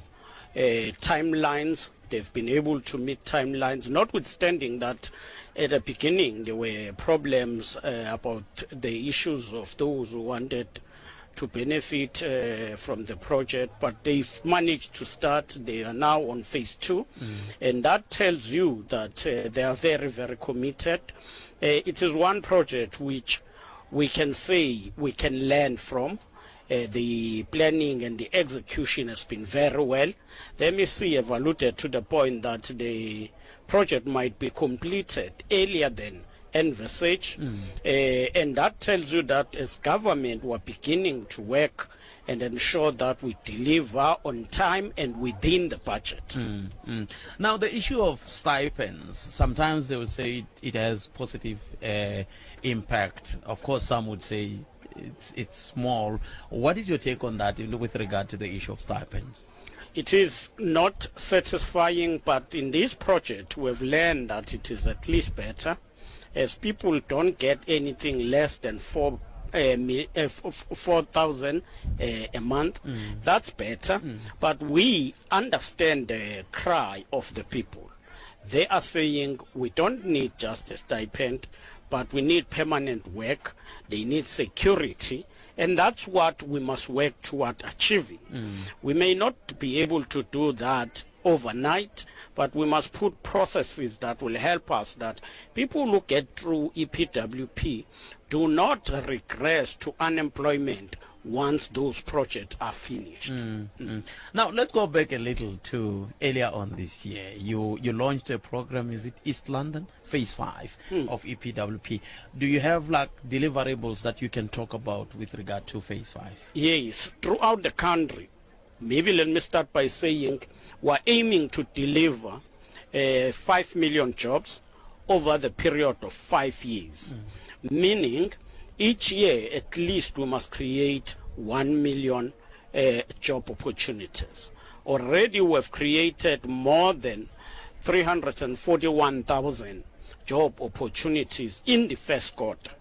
timelines. They've been able to meet timelines, notwithstanding that at the beginning there were problems about the issues of those who wanted to benefit from the project, but they've managed to start. They are now on phase 2, and that tells you that they are very, very committed. It is one project which we can say we can learn from. The planning and the execution has been very well. The MEC have alluded to the point that the project might be completed earlier than envisaged, and that tells you that as government we're beginning to work and ensure that we deliver on time and within the budget. Now, the issue of stipends, sometimes they would say it has positive impact. Of course, some would say it's small. What is your take on that with regard to the issue of stipends? It is not satisfying, but in this project we've learned that it is at least better, as people don't get anything less than 4,000 a month. That's better, but we understand the cry of the people. They are saying we don't need just a stipend, but we need permanent work. They need security, and that's what we must work toward achieving. We may not be able to do that overnight, but we must put processes that will help us that people who get through EPWP do not regress to unemployment once those projects are finished. Now, let's go back a little to earlier on this year. You launched a program, is it East London? Phase 5 of EPWP. Do you have deliverables that you can talk about with regard to Phase 5? Yes, throughout the country. Maybe let me start by saying we're aiming to deliver uh, 5 million jobs over the period of five years, mm. meaning each year at least we must create 1 million uh, job opportunities. Already we have created more than 341,000 job opportunities in the first quarter.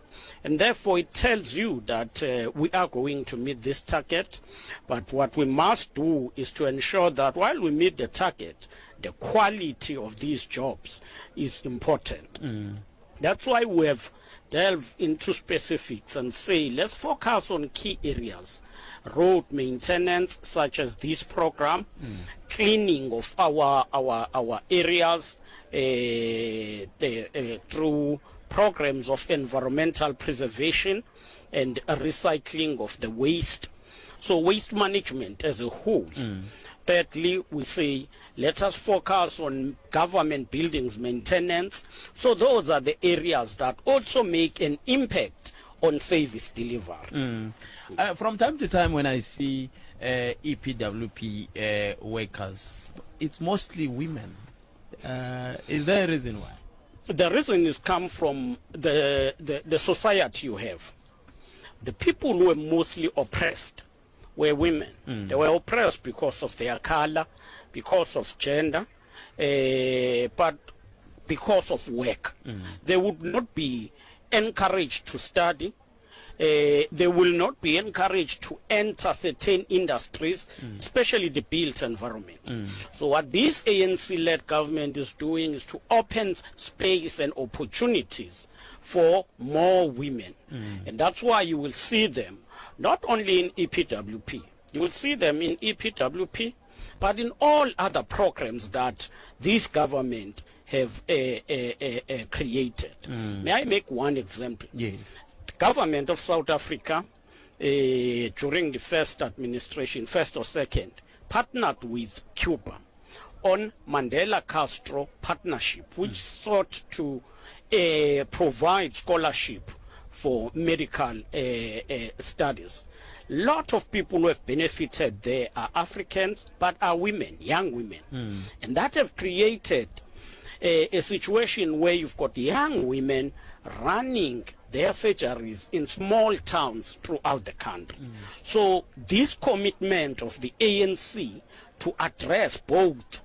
And therefore, it tells you that uh, we are going to meet this target. But what we must do is to ensure that while we meet the target, the quality of these jobs is important. Mm. That's why we have delve into specifics and say let's focus on key areas road maintenance such as this program mm. cleaning of our our our areas uh, the, uh, through programs of environmental preservation and recycling of the waste so waste management as a whole mm. Thirdly, we say let us focus on government buildings maintenance. So those are the areas that also make an impact on service delivery. Mm. Uh, from time to time when I see uh, EPWP uh, workers, it's mostly women. Uh, is there a reason why? The reason is come from the, the, the society you have. The people who are mostly oppressed were women. Mm. They were oppressed because of their color, because of gender, uh, but because of work. Mm. They would not be encouraged to study. Uh, they will not be encouraged to enter certain industries, mm. especially the built environment. Mm. So what this ANC-led government is doing is to open space and opportunities for more women. Mm. And that's why you will see them not only in EPWP. You will see them in EPWP, but in all other programs that this government have uh, uh, uh, created. Mm. May I make one example? Yes. The government of South Africa, uh, during the first administration, first or second, partnered with Cuba on Mandela Castro partnership, which mm. sought to uh, provide scholarship for medical uh, uh, studies. Lot of people who have benefited there are Africans, but are women, young women. Mm. And that have created a, a situation where you've got young women running their surgeries in small towns throughout the country. Mm. So this commitment of the ANC to address both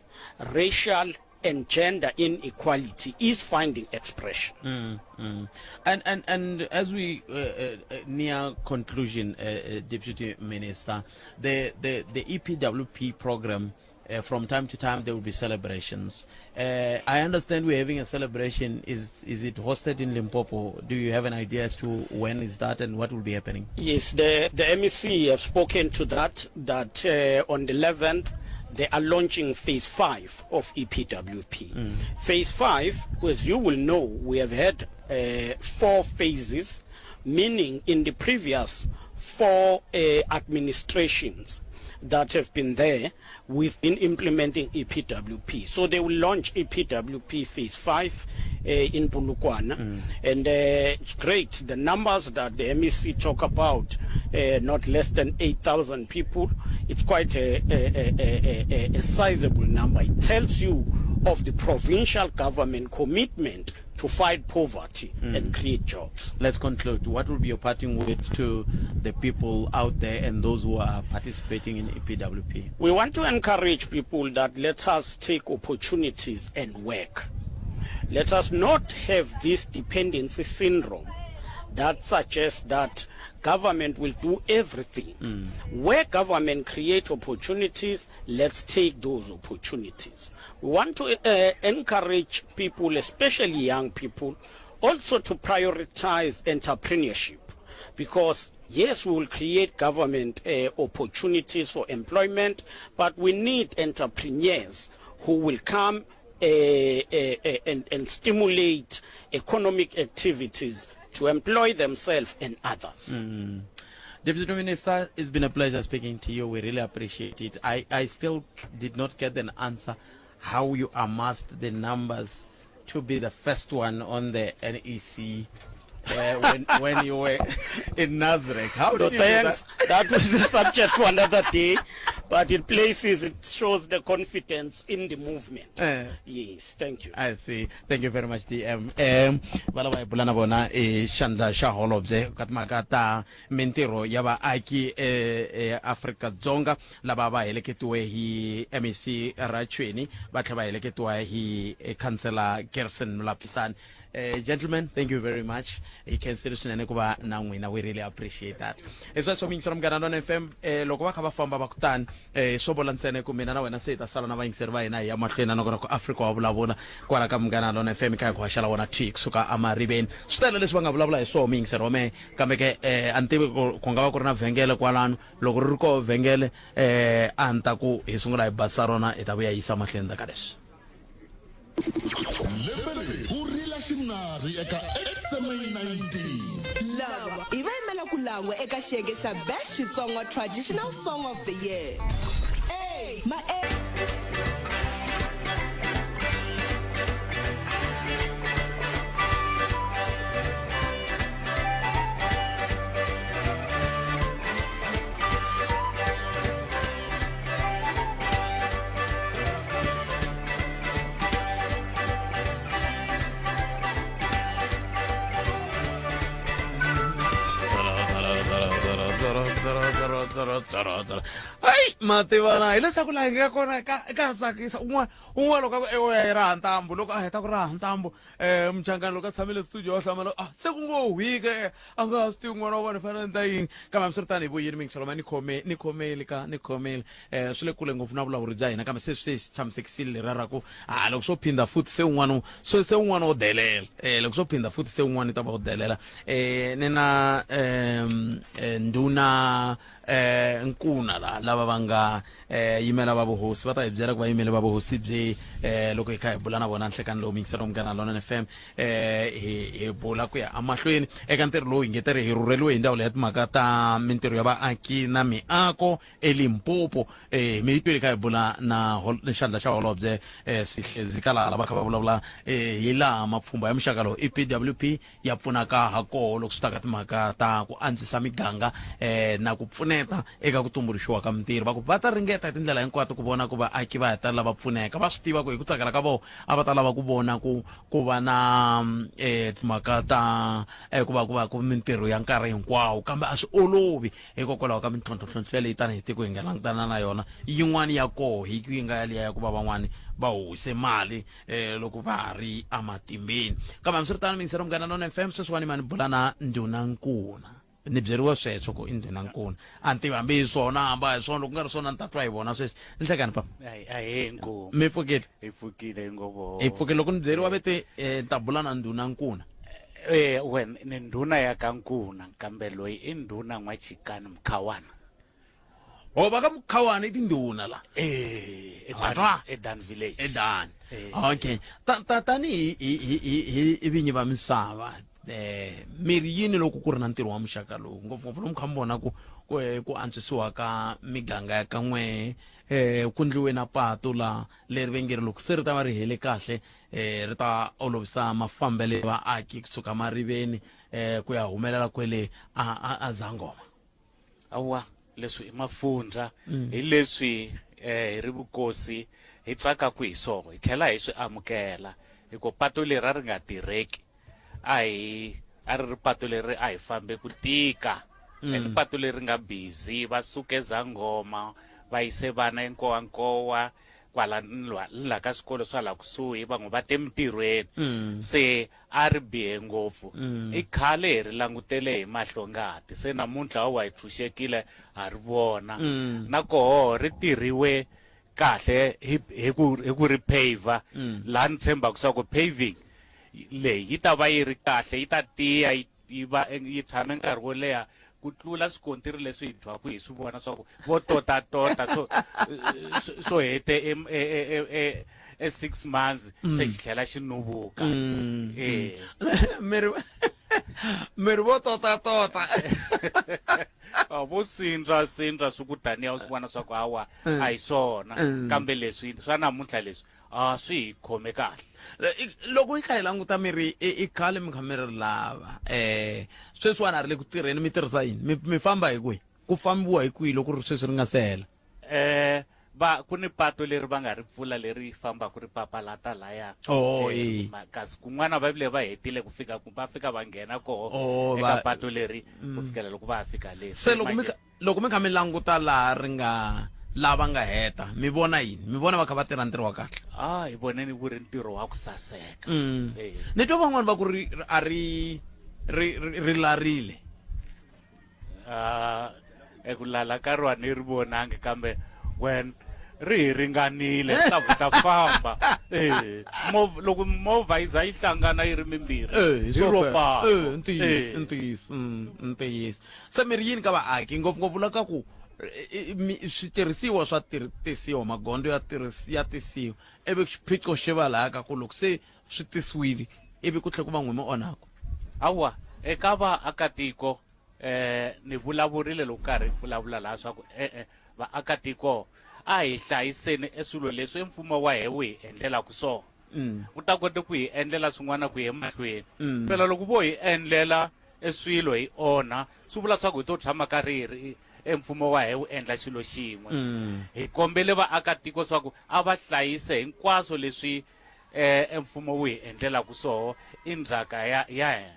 racial and gender inequality is finding expression. Mm, mm. And, and, and as we uh, uh, uh near conclusion, uh, uh, Deputy Minister, the, the, the EPWP program uh, from time to time there will be celebrations. Uh, I understand we're having a celebration. Is is it hosted in Limpopo? Do you have an idea as to when is that and what will be happening? Yes, the the MEC have spoken to that. That uh, on the 11th they are launching phase 5 of EPWP. Mm. Phase 5, as you will know, we have had uh, four phases, meaning in the previous four uh, administrations that have been there, we've been implementing EPWP. So they will launch EPWP phase 5 uh, in Polokwane. Mm. And uh, it's great. The numbers that the MEC talk about, uh, not less than 8,000 people, it's quite a, a, a, a, a sizable number. It tells you of the provincial government commitment to fight poverty mm. and create jobs. Let's conclude. What will be your parting words to the people out there and those who are participating in EPWP? We want to encourage people that let us take opportunities and work. Let us not have this dependency syndrome that suggests that government will do everything. Mm. Where government create opportunities, let's take those opportunities. We want to uh, encourage people, especially young people, also to prioritize entrepreneurship because yes, we will create government uh, opportunities for employment, but we need entrepreneurs who will come uh, uh, uh, and, and stimulate economic activities to employ themselves and others. Mm. Deputy Minister, it's been a pleasure speaking to you. We really appreciate it. I, I still did not get an answer how you amassed the numbers to be the first one on the NEC when, when you were in Nazareth. How No, did you do thanks. that? That was a subject for another day. But it places, it shows the confidence in the movement. Yes, thank you. I see. Thank you very much, DM. Va lava hi bula na vona i xandla xa holobye ka timhaka ta mintirho ya vaaki eAfrika-Dzonga lava va heleketiwe hi MEC Rachweni va tlhela va heleketiwa hi Councillor Gerson Mulapisani. Gentlemen, thank you very much. Hi khensile swinene ku va na n'wina. We really appreciate that. Hi sweswo miyingiseri Munghana Lona FM loko va kha va famba va kutani swo vula ntsena ku mina na wena se hi ta sala na vayingiseri va hina hi ya mahlweni na nongonoko Afrika wa vulavula kwala ka Munghana Lona FM kha hi ku haxela wona thwi kusuka emariveni. Swi tele leswi va nga vulavula hi swona muyingiseri wa mehe kambe ke a ni tivi ku ku nga va ku ri na vhengele kwalano loko ri ri koho vhengele a ni ta ku hi sungula hi basisa rona hi ta vuya hi yisa mahlweni ka leswi. Lembe leri ku rila xinari eka XMA 19. Lava i va yimela ku langwa eka xiyenge xa Best Xitsonga Traditional Song of the Year. A ma e Ai mativana hileswaku laha hi nga kona ka ka tsakisa un'wana un'wana loko a ku ewe yi raha ntambu loko a heta ku raha ntambu um muchangani loko a tshamile studio wa hlamala ah se ku ngo hwike a nga ha swi tivi n'wana wa vona fanele ni ta yini kambe hambiswiritano hi vuyini mingiseloma ni khome ni khomeli ka ni khomeli um swi le kule ngopfu na vulawuri bya hina kambe se swi tshamisekisile leriya ra ku a loko swo phindha futhi se un'wana se se un'wana wo delela um loko swo phindha futhi se un'wana i ta va wo delela um ni na um ndhuna um nkuna la lava va nga um yimela va vuhosi va ta hi byela ku va yimele va vuhosi byi um loko hi kha hi bula na vona nhlekani lowu mingiselo Munghana Lonene FM um hi hi bula ku ya emahlweni eka ntirho lowu hi nge tirhi hi rhurheliwe hi ndzawulo ya timhaka ta mintirho ya vaaki na miako eLimpopo eh mi twile kha hi bula na xandla xa holobye eh Sihle Zikalala va kha va vulavula eh hi laha mapfhumba ya muxaka lowu EPWP ya pfunaka ha koho loko swi ta ka timhaka ta ku antswisa miganga eh na ku pfuneta eka ku tumbuluxiwa ka mintirho. Va ku va ta ringeta hi tindlela hinkwato ku vona ku vaaki va hetelela va pfuneka. Va swi tiva ku hi ku tsakela ka vona a va ta lava ku vona ku ku va na eh timhaka ta eh ku va ku va ku mintirho ya nkarhi hinkwawo kambe a swi olovi hikokwalaho ka mintlhontlhontlhontlho yaleyi tanihi tiko hi nga langutana na yona. Yin'wana ya koho hi ku yi nga yaliya ya ku va van'wani va huhise mali eh, loko va ha ri ematimbeni. Kambe hambiswiritano miyingiseri Munghana Lonene FM sweswiwani ma ni bula na ndhuna Nkuna. Ni byeriwe sweswo ku i ndhuna Nkuna. A ni tivi hambi hi swona hambi a hi swona, loko ku nga ri swona ni ta twa hi vona sweswi. Nhlekani papa. Ahee inkomu. Mi pfukile? Hi pfukile inkomu. Hi pfukile loko ni byeriwa ve te eh, ni ta bula na ndhuna Nkuna. Eh, wen ni ndhuna ya ka Nkuna kambe loyi i ndhuna N'wachikani Mkhawana. Oh, va ka Mkhawana i tindhuna la. Eh, Wa twa? eDan Village. eDan. Eh. Okay. Ta ta tani hi hi hi hi hi hi vinyi va misava eh mi ri yini loko ku ri na ntirho wa muxaka lowu ngopfungopfu lomu kha mi vona ku ku eh, ku antswisiwa ka miganga ya ka n'we eh ku ndliwe na patu la leri ve nge ri loko se ri ta va ri hele kahle eh ri ta olovisa mafambelo ya vaaki kusuka mariveni eh ku ya humelela kwele a a, a Zangoma. Awa, leswi i mafundza hi leswi eh hi ri vukosi hi tsakaku hi swona hi tlhela hi swi amukela hi ku patu leri a ri nga tirheki a hi a ri ri patu leri a hi fambe ku tika and patu leri nga busy va suke Zangoma va yise vana eNkowankowa kwala ni la ka swikolo swa la kusuhi van'we va te mintirhweni mm. se a ri bihe ngopfu mm. i khale hi ri langutele hi mahlo ngati se namuntlha wa hi tshunxekile ha ri vona mm. na koho ri tirhiwe kahle hi hi ku hi ku ri paver mm. laha ni tshembaka swa ku paving leyi yi ta va yi ri kahle yi ta tiya yi yi va yi tshame nkarhi wo leha ku tlula swikontiri leswi hi dwaku hi swi vona swa ku vo tota-tota swo swo hete e, e, e, e, e 6 months se xi tlhela xi nuvuka eh mi ri mi ri vo tota-tota Ah, vo sindza sindza swi ku taniya u swi vona swa ku hawa a hi swona kambe leswi swa namuntlha leswi A swi hi khome kahle. Loko hi kha hi languta mi ri i khale mi kha mi ri lava um sweswiwani a ri le ku tirheni mi tirhisa yini mi mi famba hi kwihi ku fambiwa hi kwihi loko ri sweswi ri nga se hela eh va ku ni pato leri va nga ri pfula leri fambaka ri papalata laya Oh, Eh, eh. kasi kun'wana va vile va hetile ku fika va fika va nghena koho Oh, eka pato leri ku fikela loko va ha fika le se loko mi loko mi kha mi languta laha ri nga lava nga heta mi vona yini mi vona va kha va tirha ntirho wa kahle a hi voneni ku ri ntirho wa ku saseka Eh. Ni twa van'wani va ku ri a ri ri ri ri larile Ah, eku lala ka rona ni ri vonangi kambe wen ri hi ringanile ta ku ta famba eh movha loko movha yi za yi hlangana yi ri mimbirhi Eh, hi hi swo ro phela. pato. Eh, ntiyiso Eh. ntiyiso ntiyiso se mi ri yini ka vaaki ngopfungopfu la ka ku switirhisiwa swa tisiwa magondzo ya ya tisiwa ivi xiphiqo xi va laha ka ku loko se swi tisiwile ivi ku tlhela ku va n'wi mi onhaka hawa eka vaakatiko eh ni vulavurile loko karhi vulavula laha swa ku e-e vaakatiko a hi hlayiseni eswilo leswi mfumo wa he wu hi endlelaka swona wu ta kota ku hi endlela swin'wana ku ya emahlweni phela loko vo hi endlela eswilo hi onha swi vula swa ku hi to tshama karhi hi ri emfumo wa he wu endla xilo xin'we hi kombele vaakatiko swa ku a va hlayise hinkwaswo leswi eh emfumo wu hi endlelaka swoho i ndzhaka ya ya hina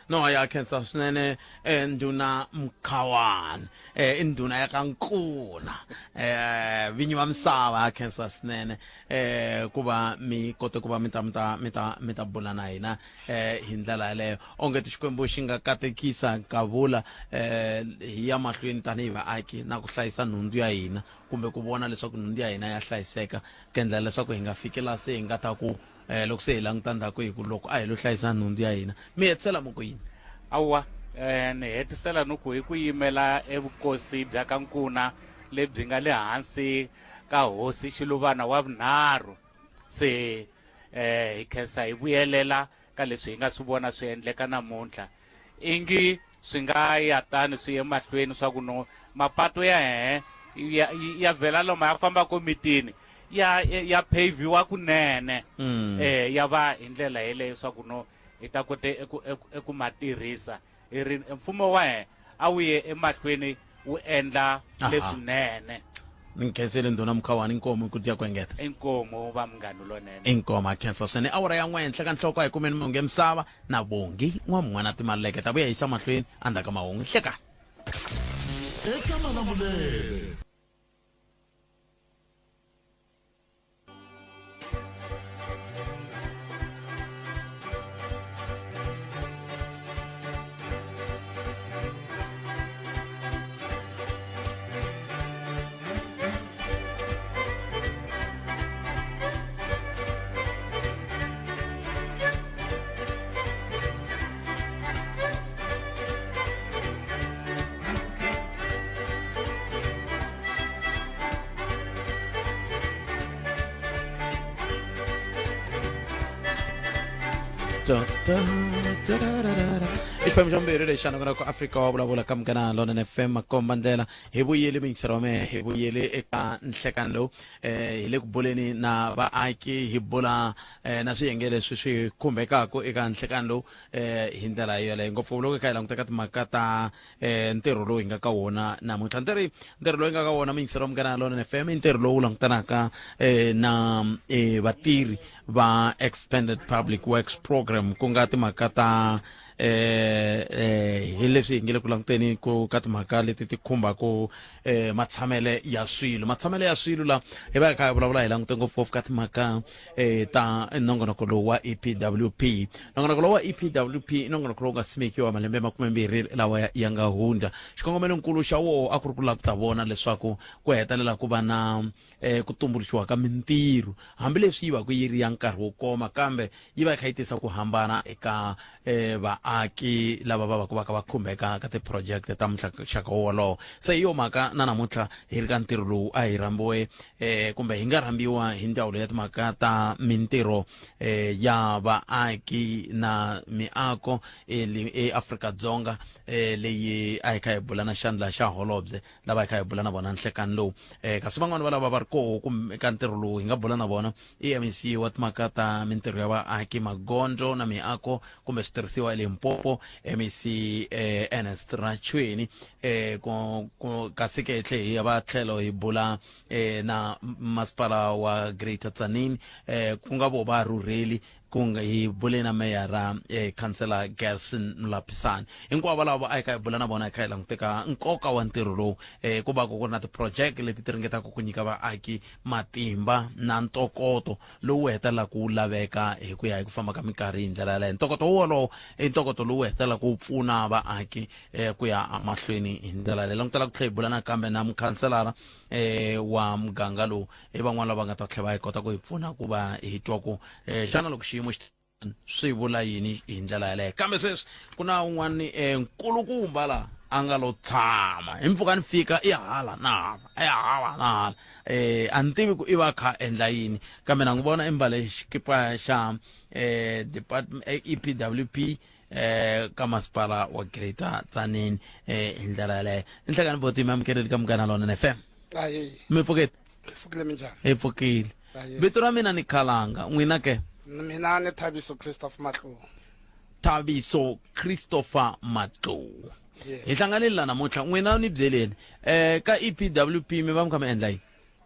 No ya khensa swinene eh, ndhuna Mkhawani eh, i ndhuna ya ka Nkuna eh, vinyi va misava ya khensa swinene eh, ku va mi kote ku va mi ta mi ta mi ta mi ta bula na hina eh, hi ndlela yaleyo onge ti Xikwembu xi nga katekisa kavula eh, hi ya mahlweni tanihi vaaki na ku hlayisa nhundzu ya hina kumbe ku vona leswaku nhundzu ya hina ya hlayiseka ku endlela leswaku hi nga fiki laha se hi nga ta ku eh, loko se hi languta ndzhaku hi ku loko a hi lo hlayisa nhundzu ya hina mi hetisela mi ku yini awa eh, ni hetisela ni ku hi ku yimela evukosi bya ka Nkuna lebyi nga le hansi ka hosi Xiluvana wa vunharhu se eh, hi khensa hi vuyelela ka leswi hi nga swi vona swi endleka namuntlha ingi swi nga ya tani swi ye mahlweni swa ku no mapato ya hehe ya, ya vhela loma ya fambaka mitini ya ya paviwa kunene eh ya va hi ndlela yeleyo swa ku no hi ta kote eku, eku, eku ma tirhisa hi ri mfumo wa hina a wu ye emahlweni wu endla leswinene ni nkhensele ndhuna Mkhawani inkomu ku dya ku engeta inkomu va munghana lonene inkomu a khensa swinene awara ya n'we henhla ka nhloko a hi kumeni mahungu ya misava na Bongi n'wamun'wana timaleke ta vuya yisa mahlweni endzhaku ka mahungu hlekani eka Malamulele. I xiphemu xa vumbirhi lexi xana ku Afrika wa vulavula ka Munghana Lonene FM makomba ndlela hi vuyeli miyingiseri wa mehe hi vuyeli eka nhlekani lowu eh hi le ku buleni na vaaki hi bula eh, na swiyenge leswi swi khumbekaka eka nhlekani lowu eh hi ndlela yoleyo ngopfu loko hi kha hi languta ka timhaka ta eh ntirho lowu hi nga ka wona namuntlha ntirho ntirho lowu hi nga ka wona muyingiseri wa Munghana Lonene FM i ntirho lowu langutanaka eh na eh vatirhi va Expanded Public Works Program ku nga timhaka ta eh eh hi leswi hi nge le ku languteni ku ka timhaka leti ti khumbaka eh matshamele ya swilo matshamele ya swilo la hi va hi kha hi vulavula hi langute ngopfungopfu ka timhaka eh ta nongonoko lowu wa EPWP nongonoko lowu wa EPWP i nongonoko lowu nga simekiwa malembe ya makumembirhi lawa ya- ya nga hundza xikongomelonkulu xa woho a ku ri ku lava ku ta vona leswaku ku hetelela ku va na eh, ku tumbuluxiwa ka mintirho hambileswi yi va ku yi ri ya nkarhi wo koma kambe yi va yi kha yi tisa ku hambana. hambanahambana eka eh, vaaki lava va va ku va ka va khumbeka ka tiphurojekte ta muxaka wolowo. Se hi yo mhaka na namuntlha hi ri ka ntirho lowu a hi rhambiwe eh, kumbe hi nga rhambiwa hi ndzawulo ya timhaka ta mintirho eh, ya vaaki na miako eAfrika-Dzonga eh, leyi a hi kha hi bula na xandla xa holobye lava hi kha hi bula na vona nhlekani lowu. Kasi van'wani va lava va ri koho kumbe ka ntirho lowu hi nga bula na vona i MEC wa timhaka ta mintirho ya vaaki, magondzo na miako kumbe switirhisiwa eLimpopo, MEC Ernest Rachoene. Ku kasi ke hi tlhe hi ya va tlhelo hi bula na masipala wa Greater Tzaneen, ku nga vo va rhurheli ku nga hi bule na meyara khansela Gerson Mulapisani. Hinkwavo lava a hi kha hi bula na vona hi kha hi languteka nkoka wa ntirho lowu, ku va ku ri na tiphurojeke leti ti ringetaka ku nyika vaaki matimba na ntokoto lowu hetelelaka wu laveka hi ku ya hi ku famba ka minkarhi hi ndlela yaleyo. Ntokoto wolowo i ntokoto lowu hetelelaka wu pfuna vaaki ku ya emahlweni hi ndlela yaleyo. Langutela ku tlhela hi bula nakambe na mukhanselara wa muganga lowu, i van'wana lava nga ta tlhela va hi kota ku hi pfuna ku va hi twa ku xana loko xiyimo xi swi vula yini hi ndlela yaleyo. Kambe sweswi ku na un'wana nkulukumba la a nga lo tshama hi mpfhuka ni fika i hala na hala, i hala na hala, a ni tivi ku i va kha endla yini, kambe na n'wi vona i mbale xikipa xa department EPWP ka masipala wa Greater Tzaneen hi ndlela yaleyo. Nhlekani boti, mi amukeleli ka Munghana Lonene FM. Ahee. Mi pfukile? Hi pfukile, minjhani? Hi pfukile. Ahee. Vito ra mina ni Khalanga, n'wina ke? Mina ni Thabiso Christopher Matlou. Thabiso Christopher Matlou. Yes. Hi hlanganile la namuntlha, n'wina ni byeleni ka EPWP mi va mi kha mi endla yini?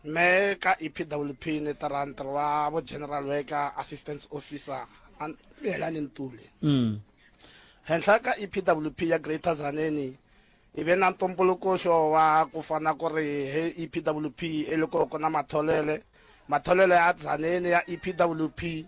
Me ka EPWP ni tirha ntirho wa vo general worker assistance officer Miyelani Ntuli. Henhla ka EPWP ya Greater Tzaneen hi ve na ntumbulukoxo wa ku fana ku ri he EPWP e loko ku na matholele, matholele ya Tzaneen ya EPWP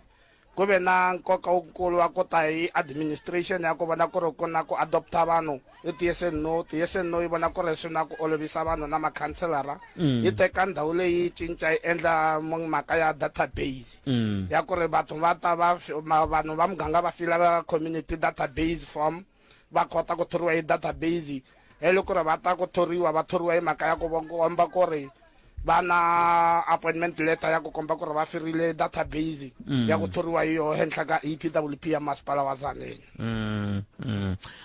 ku ve na nkoka wukulu wa ku ta hi administration ya ku vona ku ri ku na ku adopta vanhu i TSN no TSN no yi vona ku ri swi na ku olovisa vanhu na makhanselara. Yi teka ndhawu leyi yi cinca yi endla mhaka ya database ya ku ri batho va ta va vanhu va muganga va fila community database form va kota ku thoriwa hi database he loko ri va ta ku thoriwa va thoriwa hi mhaka ya ku komba ku ri va na appointment letter ya ku komba ku ri va firile database ya ku thoriwa hi yoho henhla ka EPWP ya masipala wa Tzaneen.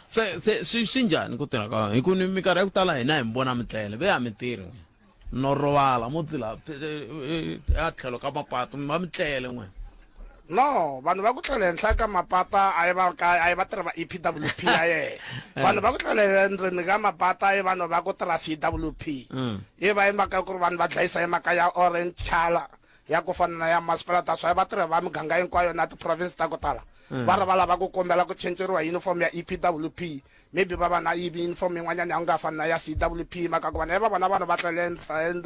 Se se swi njhani ku tirha ka hi ku ni minkarhi ya ku tala hina hi mi vona mi tlele ve a mi tirhi n'we no rivala mo tsila a tlhelo ka mapatu mi va mi tlele n'we. No, vanhu va ku tlela henhla ka mapata a yi va ka a yi vatirhi va EPWP ya yena. Vanhu va ku tlela endzeni ka mapata i vanhu va ku tirha CWP. Yi va yi mhaka ku ri vanhu va dlayisa hi mhaka ya orange colour ya ku fana na ya masipala ta swa vatirhi va miganga hinkwayo na ti-province ta ku tala. Va ri va lava ku kombela ku cinceriwa uniform ya EPWP, maybe va va na uniform yin'wanyana ya ku nga fani na ya CWP, mhaka ku vanhu va vona vanhu va tlele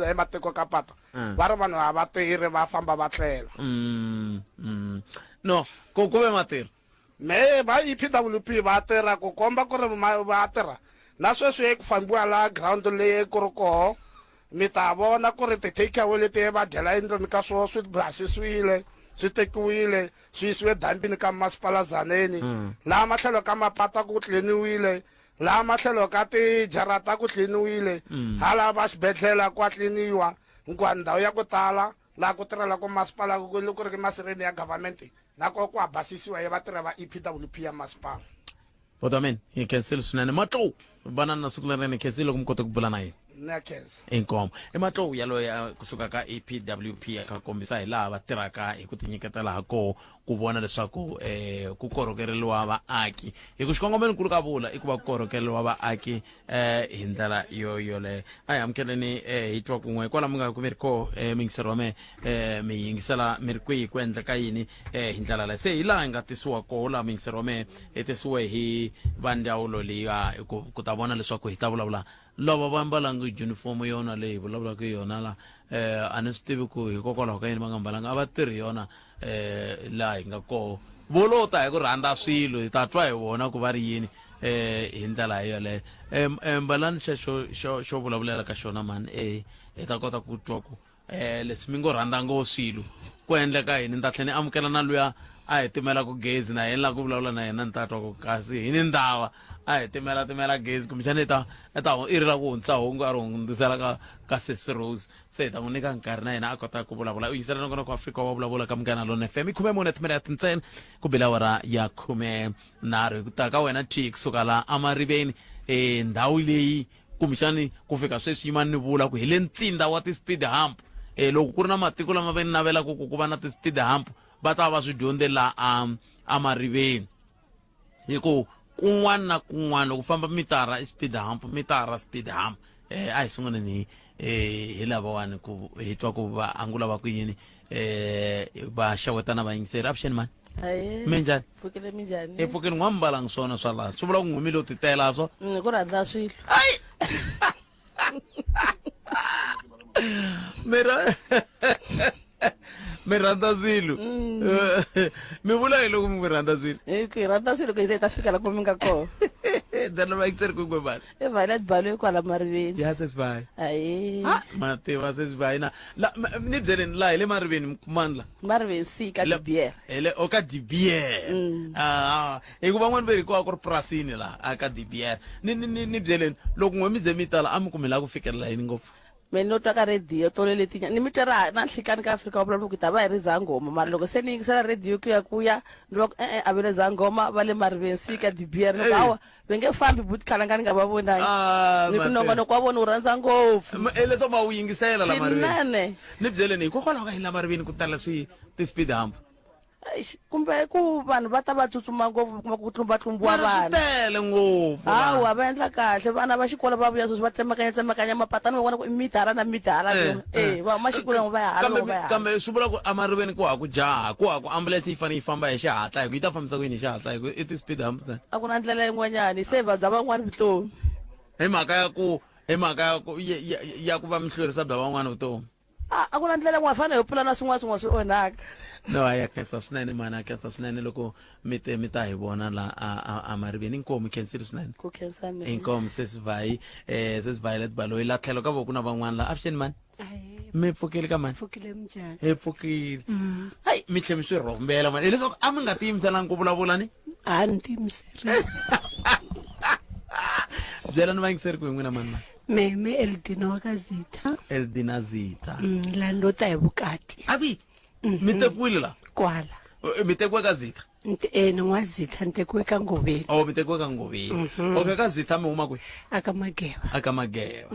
ematiko ka pata. Va ri vanhu a va tirhi va famba va tlela. No, ku ku ve matirho. Me va EPWP va tirha ku komba ku ri va tirha. Na sweswi ku fambiwa la ground leyi ku ri koho mi ta vona ku ri ti-take away leti va dyela endlwini ka swoho swi basisiwile, swi tekiwile swi yisiwe dampini ka masipala Tzaneen. Laha matlhelo ka mapata ku tliniwile, laha matlhelo ka tijarata ku tliniwile, hala va xibedhlele kwa tliniwa, hinkwayo ndhawu ya ku tala laha ku tirhelaka masipala ku ku ri masirheni ya government na koho ku basisiwa hi vatirhi va EPWP ya masipala. Bota mina hi khensile swinene Matlou, vanani na siku lerinene. Khensile loko mi kote ku bula na yena. Na khensa. Inkomo i Matlou yaloye kusuka ka EPWP a kha kombisa hi laha va tirhaka hi ku tinyiketela ha koho ku vona leswaku ku korhokereliwa vaaki hi ku xikongomelonkulu ka vula i ku va ku korhokereliwa vaaki hi ndlela yo yoleyo. A hi amukeleni hi twa kun'we kwala mi nga ku mi ri koho miyingiseri wa mehe, mi yingisela mi ri kwihi ku endleka yini hi ndlela leyi. Se hi laha hi nga tisiwa koho laha miyingiseri wa mehe hi tisiwe hi va ndzawulo leyiya ku ta vona leswaku hi ta vulavula lava va mbalanga junifomo yona leyi hi vulavulaka yona la. A ni swi tivi ku hikokwalaho ka yini va nga mbalanga, a va tirhi yona laha hi nga koho. Vo lo ta hi ku rhandza swilo, hi ta twa hi vona ku va ri yini hi ndlela yoleyo. Mbalani xexo xo vulavulela ka xona mhani, hi ta kota ku twa ku leswi mi ngo rhandza ngo swilo ku endleka yini. Ni ta tlhela ni amukela na luya a hi timela ku gezi na yena la ku vulavula na yena ni ta twa ku kasi hi ni ndava a hi timela timela gezi kumbexana i ta i ta i ri la ku hundzisa hungu a ri hundzisela ka ka sesi Rose se hi ta n'wi nyika nkarhi na yena a kota ku vulavula u yingisela nongonoko wa Afrika wa vulavula ka Munghana Lonene FM i 14 timinete ntsena ku bile awara ya 13 hi ku ta ka wena T kusuka la amariveni e ndhawu leyi kumbexani ku fika sweswi yima ni vula ku hi le ntsinda wa ti-speed hump e loko ku ri na matiko lama va navelaka ku ku va na ti-speed hump va ta va va swi dyondze la a amariveni hi ku kun'wana na kun'wana loko famba mitara i speed hump mitara speed hump eh a hi sunguleni hi eh hi lavawani ku hi twa ku va angula va ku yini eh va xewetana vayingiseri avuxeni mani Ahee. Minjhani? Pfukile minjhani? hi pfukeni n'wa mbalangi swona swa laha swi vula ku n'wimi lo titela swo Hi ku rhandza swilo. Mi ra mi rhandza swilo mi vula yini loko mi rhandza swilo Hi ku hi rhandza swilo ku hi ze hi ta fika la ku mi nga kona. byela vayingiseri ku mani I Violet Baloyi kwala Mariveni. Ya sesi Vayi. Ahee. Ma tiva sesi Vayi na la ni byeleni la hi le Mariveni mani la. Mariveni C ka De Beer. Hi le o ka De Beer. Ah, hi ku van'wani va ri ku ri purasini la a ka De Beer. Ni ni ni byeleni loko n'we mi ze mi tala a mi ku mi lava ku fikelela yini ngopfu? Me no twa ka rediyo tolo letinya ni mi twa ra na nhlikani ka Afrika wa vulavula ku ta va hi ri zangoma mara loko se ni yingisela rediyo ku ya ku ya ni va ku e-e a va le zangoma va le Mariveni C ka De Beer ni ku hawa va nge fambi buti khalanga ni nga va vonangi Ah, ni ku mate. nongonoko wa vona wu rhandza ngopfu Leswaku va wu yingisela la Mariveni. Swinene. Ni byeleni hikokwalaho ka yini la Mariveni ku tala swi ti-speed hump? Eish, kumbe ku vanhu va ta va tsutsuma ngopfu kuma ku tlumbatlumbiwa Mara swi vanhu tele ngopfu la. Hawa va endla kahle vana va xikolo va vuya sweswi va tsemakanya tsemakanya mapatani va vona ku i mitara na mitara Eh, eh va huma xikolweni va ya hala kambe va ya hala. kambe swi vula ku emariveni ku ha ku jaha ku ha ku ambulense yi fanele yi famba hi xihatla hi ku yi ta fambisa ku yini hi xihatla hi ku i ti-speed hump ntsena a ku na ndlela yin'wanyana se va bya van'wani vutomi hi mhaka ya ku hi mhaka ya ku ya, ya, ya ku va mi hlwerisa bya van'wani vutomi a a ku na ndlela yin'wana fanele hi pulana swin'wana swin'wana swi onhaka no a ya khensa swinene mani a khensa swinene loko mi te mi ta hi vona la a a a mariveni inkomu khensile swinene ku khensa mina inkomu sesi Vayi sesi Violet Baloyi la tlhelo ka voko na van'wana la avuxeni mani mi pfukile ka mani pfukile minjhani hi pfukile hayi mi tlhe mi swi rhombela mani hileswaku a mi nga tiyimiselangi ku vulavula ni a ni tiyimiserile byelani vayingiseri ku hi n'wina mani mani Meme Eldina wa ka Zitha. Eldina Zitha. La ndo ta hi vukati. Abi mi tekiwile la? Kwala. Mi tekiwe ka Zitha? Ni n'wa Zitha ni tekiwe ka Ngoveni. Oh mi tekiwe ka Ngoveni. Okay ka Zitha mi huma kwihi? Aka Mageva. Aka Mageva.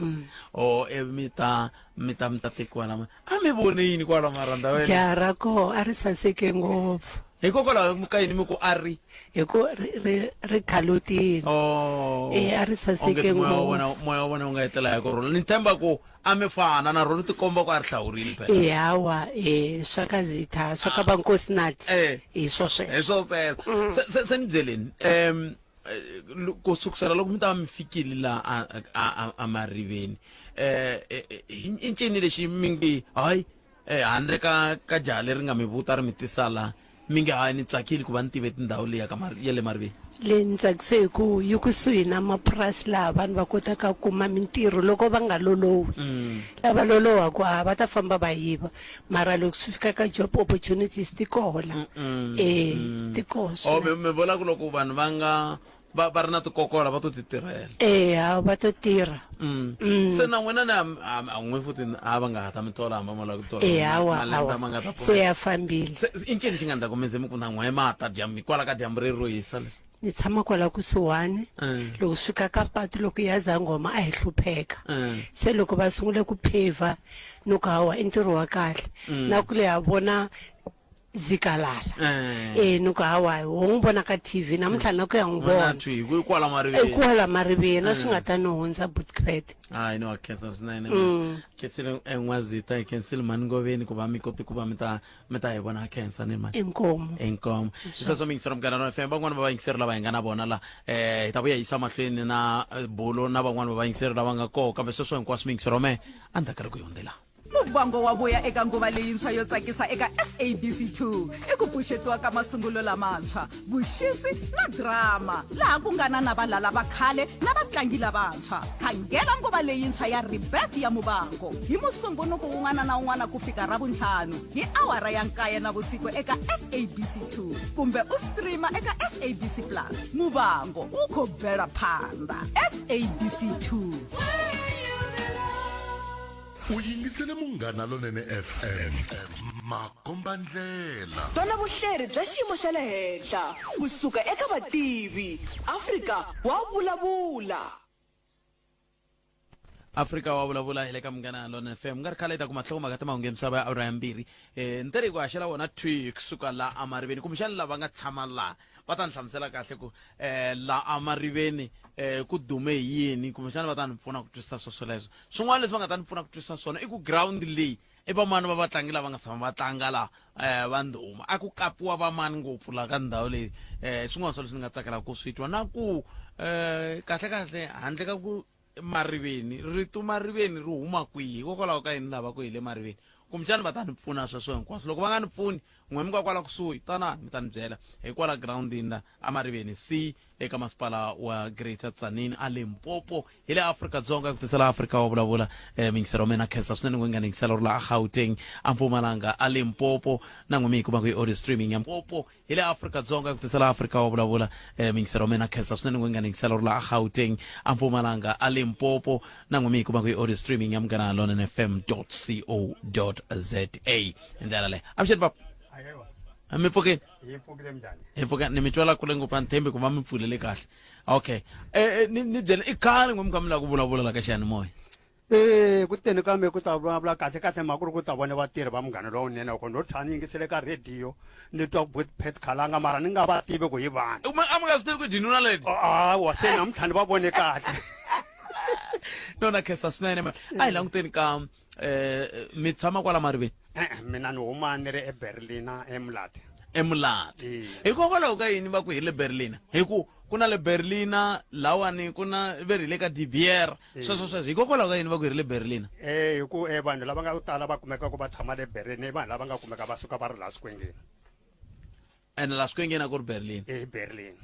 Oh mi ta mi ta mi ta tekiwa la. A mi vone yini kwala maranda wena? Jaha ra koho a ri saseke ngopfu. Hikokwalaho ka yini mi ku a ri? Hi ku ri ri ri khalutile. Oh. Eh a ri saseke Onge moya wa vona ngopfu. moya wa vona wu nga etlela hi ku rhula. Ni tshemba ku a mi fana na rona ti komba ku a ri hlawurile phela. Eh hawa eh swa ka Zitha swa ka va Nkosinathi. Eh. Hi swo sweswo. Hi swo sweswo. Se se se ni byeleni ku sukusela loko mi ta va mi fikile la a a a mariveni i ncini lexi mi nge hayi handle ka ka jaha leri nga mi vuta ri mi tisa la mi nge hayi ni tsakile ku va ni tive tindhawu leya ka ya le mariveni Leyi ni tsakise hi ku yi kusuhi na mapurasi laha vanhu va kotaka ku kuma mintirho loko va nga lolohi. Lava lolohaka a va ta famba va yiva mara loko swi fika ka job opportunities ti koho la. E ti koho Oh, swinene. mi vula ku loko vanhu va nga va va ri na tikokola va to ti tirhela. E ha va to tirha. Se na n'wina ni a n'we futhi a va nga ha ta mi thola hamba mo lava ku thola. E hawa Malembe hawa ma nga ta se ya fambile. Se i ncini xi nga endla ku mi ze mi ku na n'we ma ta dyambu hikwalaho ka dyambu reri ro hisa leri? Ni tshama kwala kusuhani loko swi fika ka patu loko ya zangoma a hi hlupheka se loko va sungule ku phaver ni ku hawa i ntirho wa kahle na ku le ha vona zikalala e ni ku hawa ho n'wi vona ka TV namuntlha na ku ya n'wi vona thwi hi kwala mariveni i kwala mariveni a swi nga ta ni hundza bootcrat hayi ni wa khensa swinene khensile n'wazita hi khensile mhani ngoveni ku va mi kote ku va mi ta mi ta hi vona khensa ni mani inkomo inkomo sweswo mi yingisela Munghana Lonene FM van'wana va vayingiseri lava hi nga na vona la hi ta vuya yisa mahlweni na bulo na van'wana va vayingiseri lava nga koho kambe sweswo hinkwaswo mi yingiselo me endzhaku ka loko hi hundzela. Muvhango wa vuya eka nguva leyintshwa yo tsakisa eka SABC 2 i ku pfuxetiwa ka masungulo lamantshwa, vuxisi na drama, laha ku nga na na valala va khale na vatlangi lavantshwa. Khangela nguva leyintshwa ya Rebirth ya Muvhango hi Musumbhunuku wun'wana na wun'wana ku fika Ravuntlhanu hi awara ya nkaye navusiku eka SABC 2 kumbe u streama eka SABC Plus. Muvhango wu khou bvela phanḓa. SABC 2. U yingisele Munghana Lonene FM, makombandlela. Twana vuhleri bya xiyimo xa le henhla ku suka eka vativi. Afrika wa vulavula. Afrika wa vulavula hi le ka Munghana Lonene FM. Ku nga ri khale hi ta kuma nhlokomhaka ta mahungu ya misava ya awara ya mbirhi. Eh, ni tere hi ku haxela wona thwi kusuka la emariveni kumbexana lava nga tshama laha va ta ni hlamusela kahle ku eh la emariveni eh ku dume hi yini kumbexana va ta ni pfuna ku twisisa swo swoleswo swin'wana leswi va nga ta ni pfuna ku twisisa swona i ku ground leyi i vamani va vatlangi lava nga tshama va tlanga la eh va ndhuma a ku kapiwa vamani ngopfu laha ka ndhawu leyi eh swin'wana swa leswi ni nga tsakelaka ku swi twa na ku eh kahle kahle handle ka ku mariveni rito mariveni ri huma kwihi hikokwalaho ka yini lava ku hi le mariveni kumbexani va ta ni pfuna sweswo hinkwaswo loko va nga ni pfuni n'we mi nga kwala kusuhi tanani mi ta ni byela hi kwala girawundini la amariveni c eka masipala wa greater tzaneen a limpopo hi le afrika-dzonga ku tisela afrika wa vulavula um mingiselo wa mina khensa swinene n'we nga ni yingisela ri la a gauteng a mpumalanga a limpopo na n'we mi yi kumaka hi audio streaming ya mpopo hi le Afrika-Dzonga ku tisela Afrika wa vulavula eh, mingiselo wa mina khensa swinene n'we nga ni yingisela ri la a Gauteng a Mpumalanga a Limpopo na n'we mi yi kumaka hi audio streaming ya Munghana Lonene FM co za hi ndlela leyo avuxeni papa mi pfukile Hi pfukile minjhani? hi pfuka ni mi twela kule ngopfu a ni thembi ku va mi pfulele kahle okay eh, eh, ni ni byela i khale n'we mi kha mi lava ku vulavula la ka xiyanimoya Eh, ku teni ka me ku ta vulavula kahle kahle mhaka ku ri ku ta vona vatirhi va munghana lowunene loko ndo tshama ni yingisele ka rhediyo ni twa ku Pet Khalanga mara ni nga va tivi ku hi vani a mi nga swi tivi ku dyinuna leti hawa se namuntlha ni va vone kahle no na khensa swinene ma a hi languteni ka um mi tshama kwala mariveni E-e, mina ni huma ni ri eberlina emulati emulati hikokwalaho ka yini va ku hi le berlina hi ku ku na le berlina lawani ku na ve ri le ka dibier Eh. sweswo sweswo hikokwalaho ka yini va ku hi ri le berlin eh hi ku eh vanhu lava nga tala va kumeka ku va tshama le berlin i vanhu lava nga kumeka va suka va ri laha swikwengeni ene laha swikwengeni a ku ri berlin eh berlin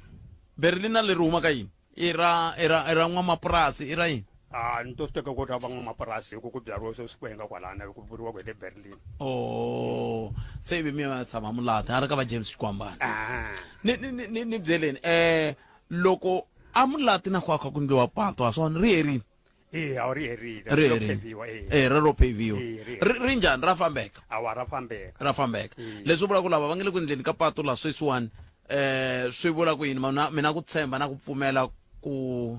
berlin na leri huma ka yini i ra i ra i ra n'wamapurasi i ra yini a ni to swi teka ku ri ra van'wamapurasi hi ku ku byariwa swo swikwenga kwalana ku vuriwa ku hi le berlin oh se ivi mi va tshama mulati a ri ka va james xikwambana ah. ni ni ni ni byeleni eh loko a mulati na ku kha ku ndliwa pato ha swona ri herile e a ri herile ri herile e ri ro pavhiwa ri njhani ra fambeka awa ra fambeka ra fambeka leswi vulaka ku lava va nga le ku endleni ka pato la sweswiwani eh swi vula ku yini mina mina ku tshemba na ku pfumela ku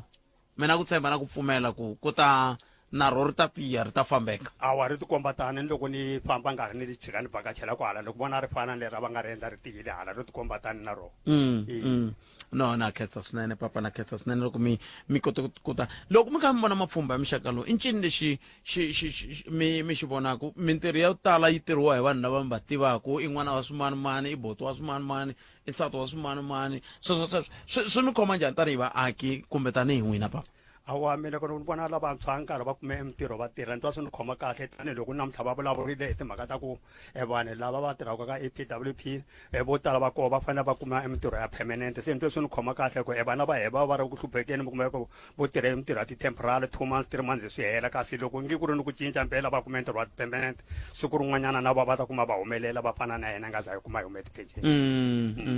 mina ku tshemba na ku pfumela ku ku ta na ro ri ta tiya ri ta fambeka awa ri tikomba tani ni loko ni famba nkarhi ni chika ni vhakachela kwahala loko vona ri fana ni lera va nga ri endla ri tiyile hala ro tikomba tani na rona mm, mm. no na khensa swinene papa na khensa swinene loko mi mi kote ku ta loko mi kha mi vona mapfhumba ya mixaka lowu i ncini lexi xi xi mi mi xi vonaka mintirho ya ku tala yi tirhiwa hi vanhu lava mi va tivaka i n'wana wa swimanimani i boti wa swimanimani i nsati wa swimanimani sweswo sweswo swi swi mi khoma njhani tanihi vaaki kumbe tanihi n'wina papa Hawa mina loko ni vona lavantshwa nkarhi va kume mintirho va tirha ni twa swi ni khoma kahle tanihiloko namuntlha va vulavurile hi timhaka ta ku e vanhu lava va tirhaka ka E_P_W_P e vo tala va kona va fanele va kuma e mintirho ya permanent se ni twe swi ni khoma kahle ku e vana va hehe va va ri ku hluphekeni mi kuma ku vo tirhe mintirho ya ti-temporary 2 months 3 months swi hela kasi loko nge ku ri ni ku cinca mpela va kume ntirho wa permanent siku rin'wanyana na va va ta kuma va humelela va fana na yena nga za hi kuma hi hume tipenceni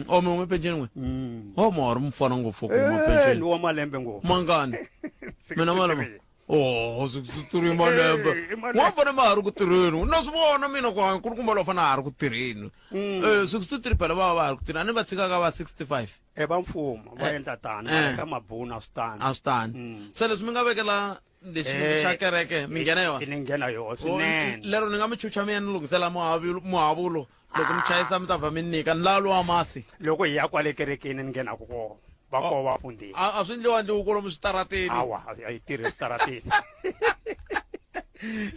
o mi hume penceni n'we o ma ri mufana ngopfu ku huma Eh, penceni ni wa malembe ngopfu mangani mina malembe oh 63 malembe Eh, i malembe. wa fana ma ha ri ku tirheni na swi vona mina ku ku ri kumbe lowu fana ha ri ku tirheni eh 63 phela va va ha ri ku tirheni a ni va tshikaka va 65 e va mfumo va Eh, endla tano eh. va eka mabunu a swi tani a swi tani se leswi mi nga vekela lexi Eh, xa kereke mi nghena yona ni nghena yona swinene lero ni nga mi chucha mi ya ni lunghisela muhavulo loko mi chayisa mi ta va mi nyika ni lawa lowa masi loko hi ya kwale kerekeni ni nghenaku kona va koho va fundile a swi ndliwa ndliwi kolomu switarateni awa a yi tirhi switarateni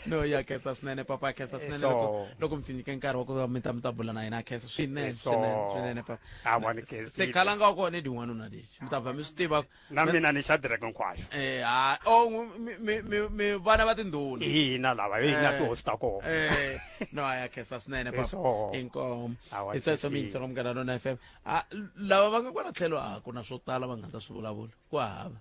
No ya khensa swinene papa, ya khensa swinene loko loko mi tinyike nkarhi wa ku va mi ta mi ta bula na hina. Khensa swinene swinene swinene papa. Awa, ni khensile. Se khalanga wa kona i din'wanuna lexi mi ta vha mi swi tiva. Na mina ni xa direke hinkwaxo. Eh, ha o mi mi mi mi vana va tindhuna. Hina lava, hina tihosi ta kona. Eh, no ya khensa swinene papa. Eswo. Inkomu. Awa, Hi sweswo khensile. mi yingisela Munghana Lonene FM. Ah, lava va nga kwala tlhelo a ku na swo tala va nga ta swi vulavula. Ku hava.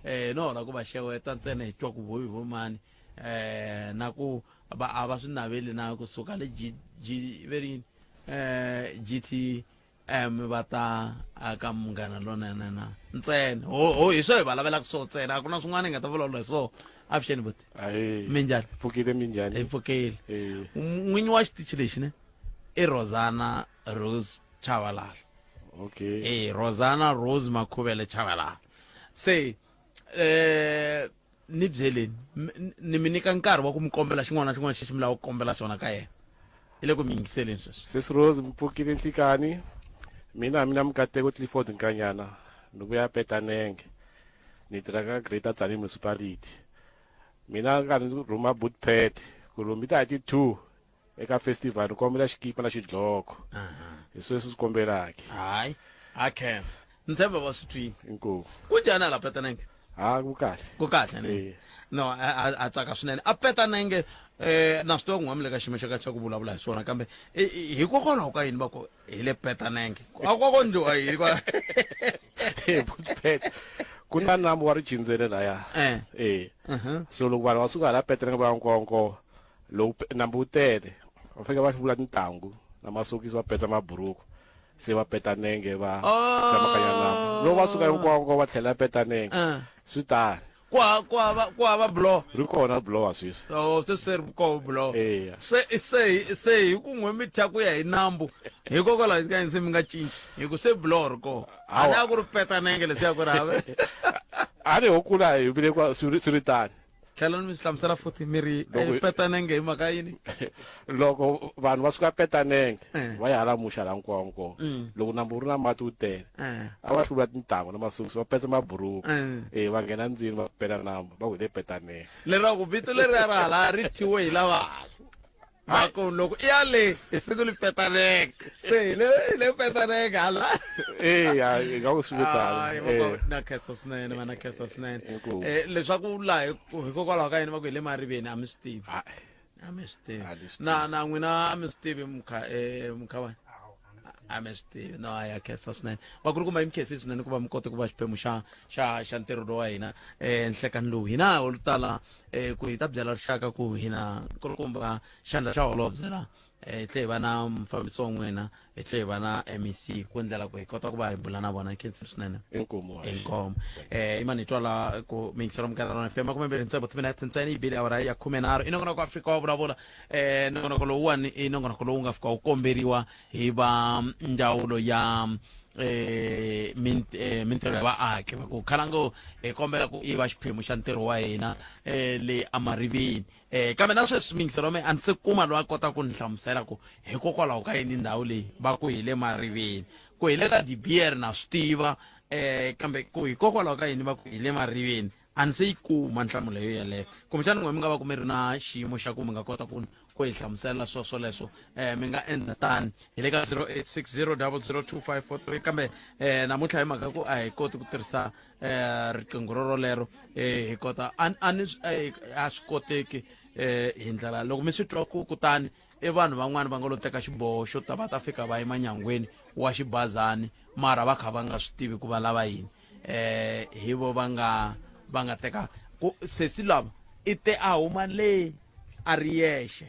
Eh, no la ku va xeweta ntsena hi twa ku vo vo mani. Eh, na ku va a va swi naveli na kusuka le G G ve ri yini? Eh, GTM va ta aka Munghana Lonene na ntsena. Ho ho hi swo hi va lavelaka swo ntsena. A ku na swin'wana hi nga ta vulavula hi swona. Avuxeni buti. Ahee. Minjhani? Pfukile minjhani? Hi pfukile. Eh. N'winyi wa xitichi lexi ne i Rosanna Rose Chabalala. Okay. Eh, Rosanna Rose Makhuvele Chabalala. Se eh ni byeleni ni mi nyika nkarhi wa ku mi kombela xin'wana na xin'wana xexi mi lava ku kombela xona ka yena. I le ku mi yingiseleni sweswi. Sis Rose mpfukile nhlikani. Mina mina Mkateko Clifford Nkanyana ni vuya Petanenge. Ni tirha ka Greater Tzaneen Municipality. Mina ka ni rhuma boot pad ku lomu ta hi ti 2 eka festival ni kombela xikipa na xidloko. Hi sweswi swi kombelaki. Hayi, a khensa. Ni tshemba va swi twile. Inkomu. Ku njhani hala Petanenge? Ha ku kahle. Ku kahle ne? Eh. No, a tsaka swinene. A Petanenge eh na swi tiva ku n'wa mi le ka xiyimo xo ka xa ku vulavula hi swona kambe hikokwalaho ka yini va ku hi le Petanenge? A ko ko ndliwa yini kwala? Boot pad. Ku na nambu wa Richindzele laya. Eh. Eh. So loko vanhu va suka hala Petanenge va ya Nkowankowa lowu nambu wu tele va fika va vula tintangu na masokisi va petsa maburuku se va peta nenge va Oh. tsemakanya nambu loko va suka hinkwako va tlhela peta nenge swi tani Ku ku hava ku hava blow. Ri kona blower sweswi. Oh, se se ri koho blow. Eya. Se se se hi ku n'we mi thya ku ya hi nambu hikokwalaho ka yini se mi nga cinci hi ku se blower ri koho. A ni a ku ri peta nenge leswiya ku ri hava. A ni ho kula hi vile kwa swi ri tani. Tlhela mi swi hlamusela futhi mi ri Loko- petanenge hi mhaka yini? Loko vanhu va suka Petanenge va ya hala Musha la Nkowankowa loko nambu wu ri na mati wu tele a va hluvula tintangu na masokisi va petsa maburuku eh va nghena ndzeni va pela nambu va ku hi le Petanenge. Leraku vito leriya ra hala ri thyiwe hi lava va ku loko i ya le hi siku li Petanenge se hi le hi le Petanenge hala. Eya hi nga ku swi vitana. Hayi, va na khensa swinene va na khensa swinene. Eh, leswaku laha hikokwalaho ka yini va ku hi le Mariveni a mi swi tivi. A mi swi tivi. Na na n'wina a mi swi tivi mukha eh mukhavani. A mi swi tivi. No ya khensa swinene. Vakulukumba yi mi khensile swinene ku va mi kote ku va xiphemu xa xa xa ntirho lowu wa hina eh nhlekani lowu. Hina ho tala eh ku hi ta byela rixaka ku hina nkulukumba xandla xa holobye la eh hi tlhe hi va na mufambisi wa n'wina hi tlhe hi va na MEC ku endlela ku hi kota ku va hi bula na vona. Khensile swinene. Inkomu. Inkomu. Eh imani hi twa la ku mi yingisela Munghana Lonene FM 27 timinete ntsena yi bile awara ya 13 i nongonoko Afrika wa vulavula eh nongonoko lowuwani i nongonoko lowu nga fika wu komberiwa hi va ndzawulo ya eh mintirho ya vaaki va ku khalango hi kombela ku i va xiphemu xa ntirho wa hina eh le amarivini eh kambe na sweswi miyingiselo wa mina a ndzi se kuma loyi a kotaka ku ni hlamusela ku hikokwalaho ka yini ndhawu leyi va ku hi le mariveni ku hi le ka De Beer na swi tiva eh kambe ku hikokwalaho ka yini va ku hi le mariveni a ni se yi kuma nhlamulo yo yeleyo kumbexana n'we mi nga va ku mi ri na xiyimo xa ku mi nga kota ku ku hi hlamusela swo swoleswo eh mi nga endla tani hi le ka 0860002543 kambe eh namuntlha hi mhaka ku a hi koti ku tirhisa eh riqingho rorolero eh hi kota a ni a swi koteki eh hi ndlela loko mi swi twa ku kutani i vanhu van'wani va nga lo teka xiboho xo ta va ta fika va yima nyangweni wa xibazani mara va kha va nga swi tivi ku va lava yini eh hi vo va nga va nga teka ku sesi lava i te a huma le a ri yexe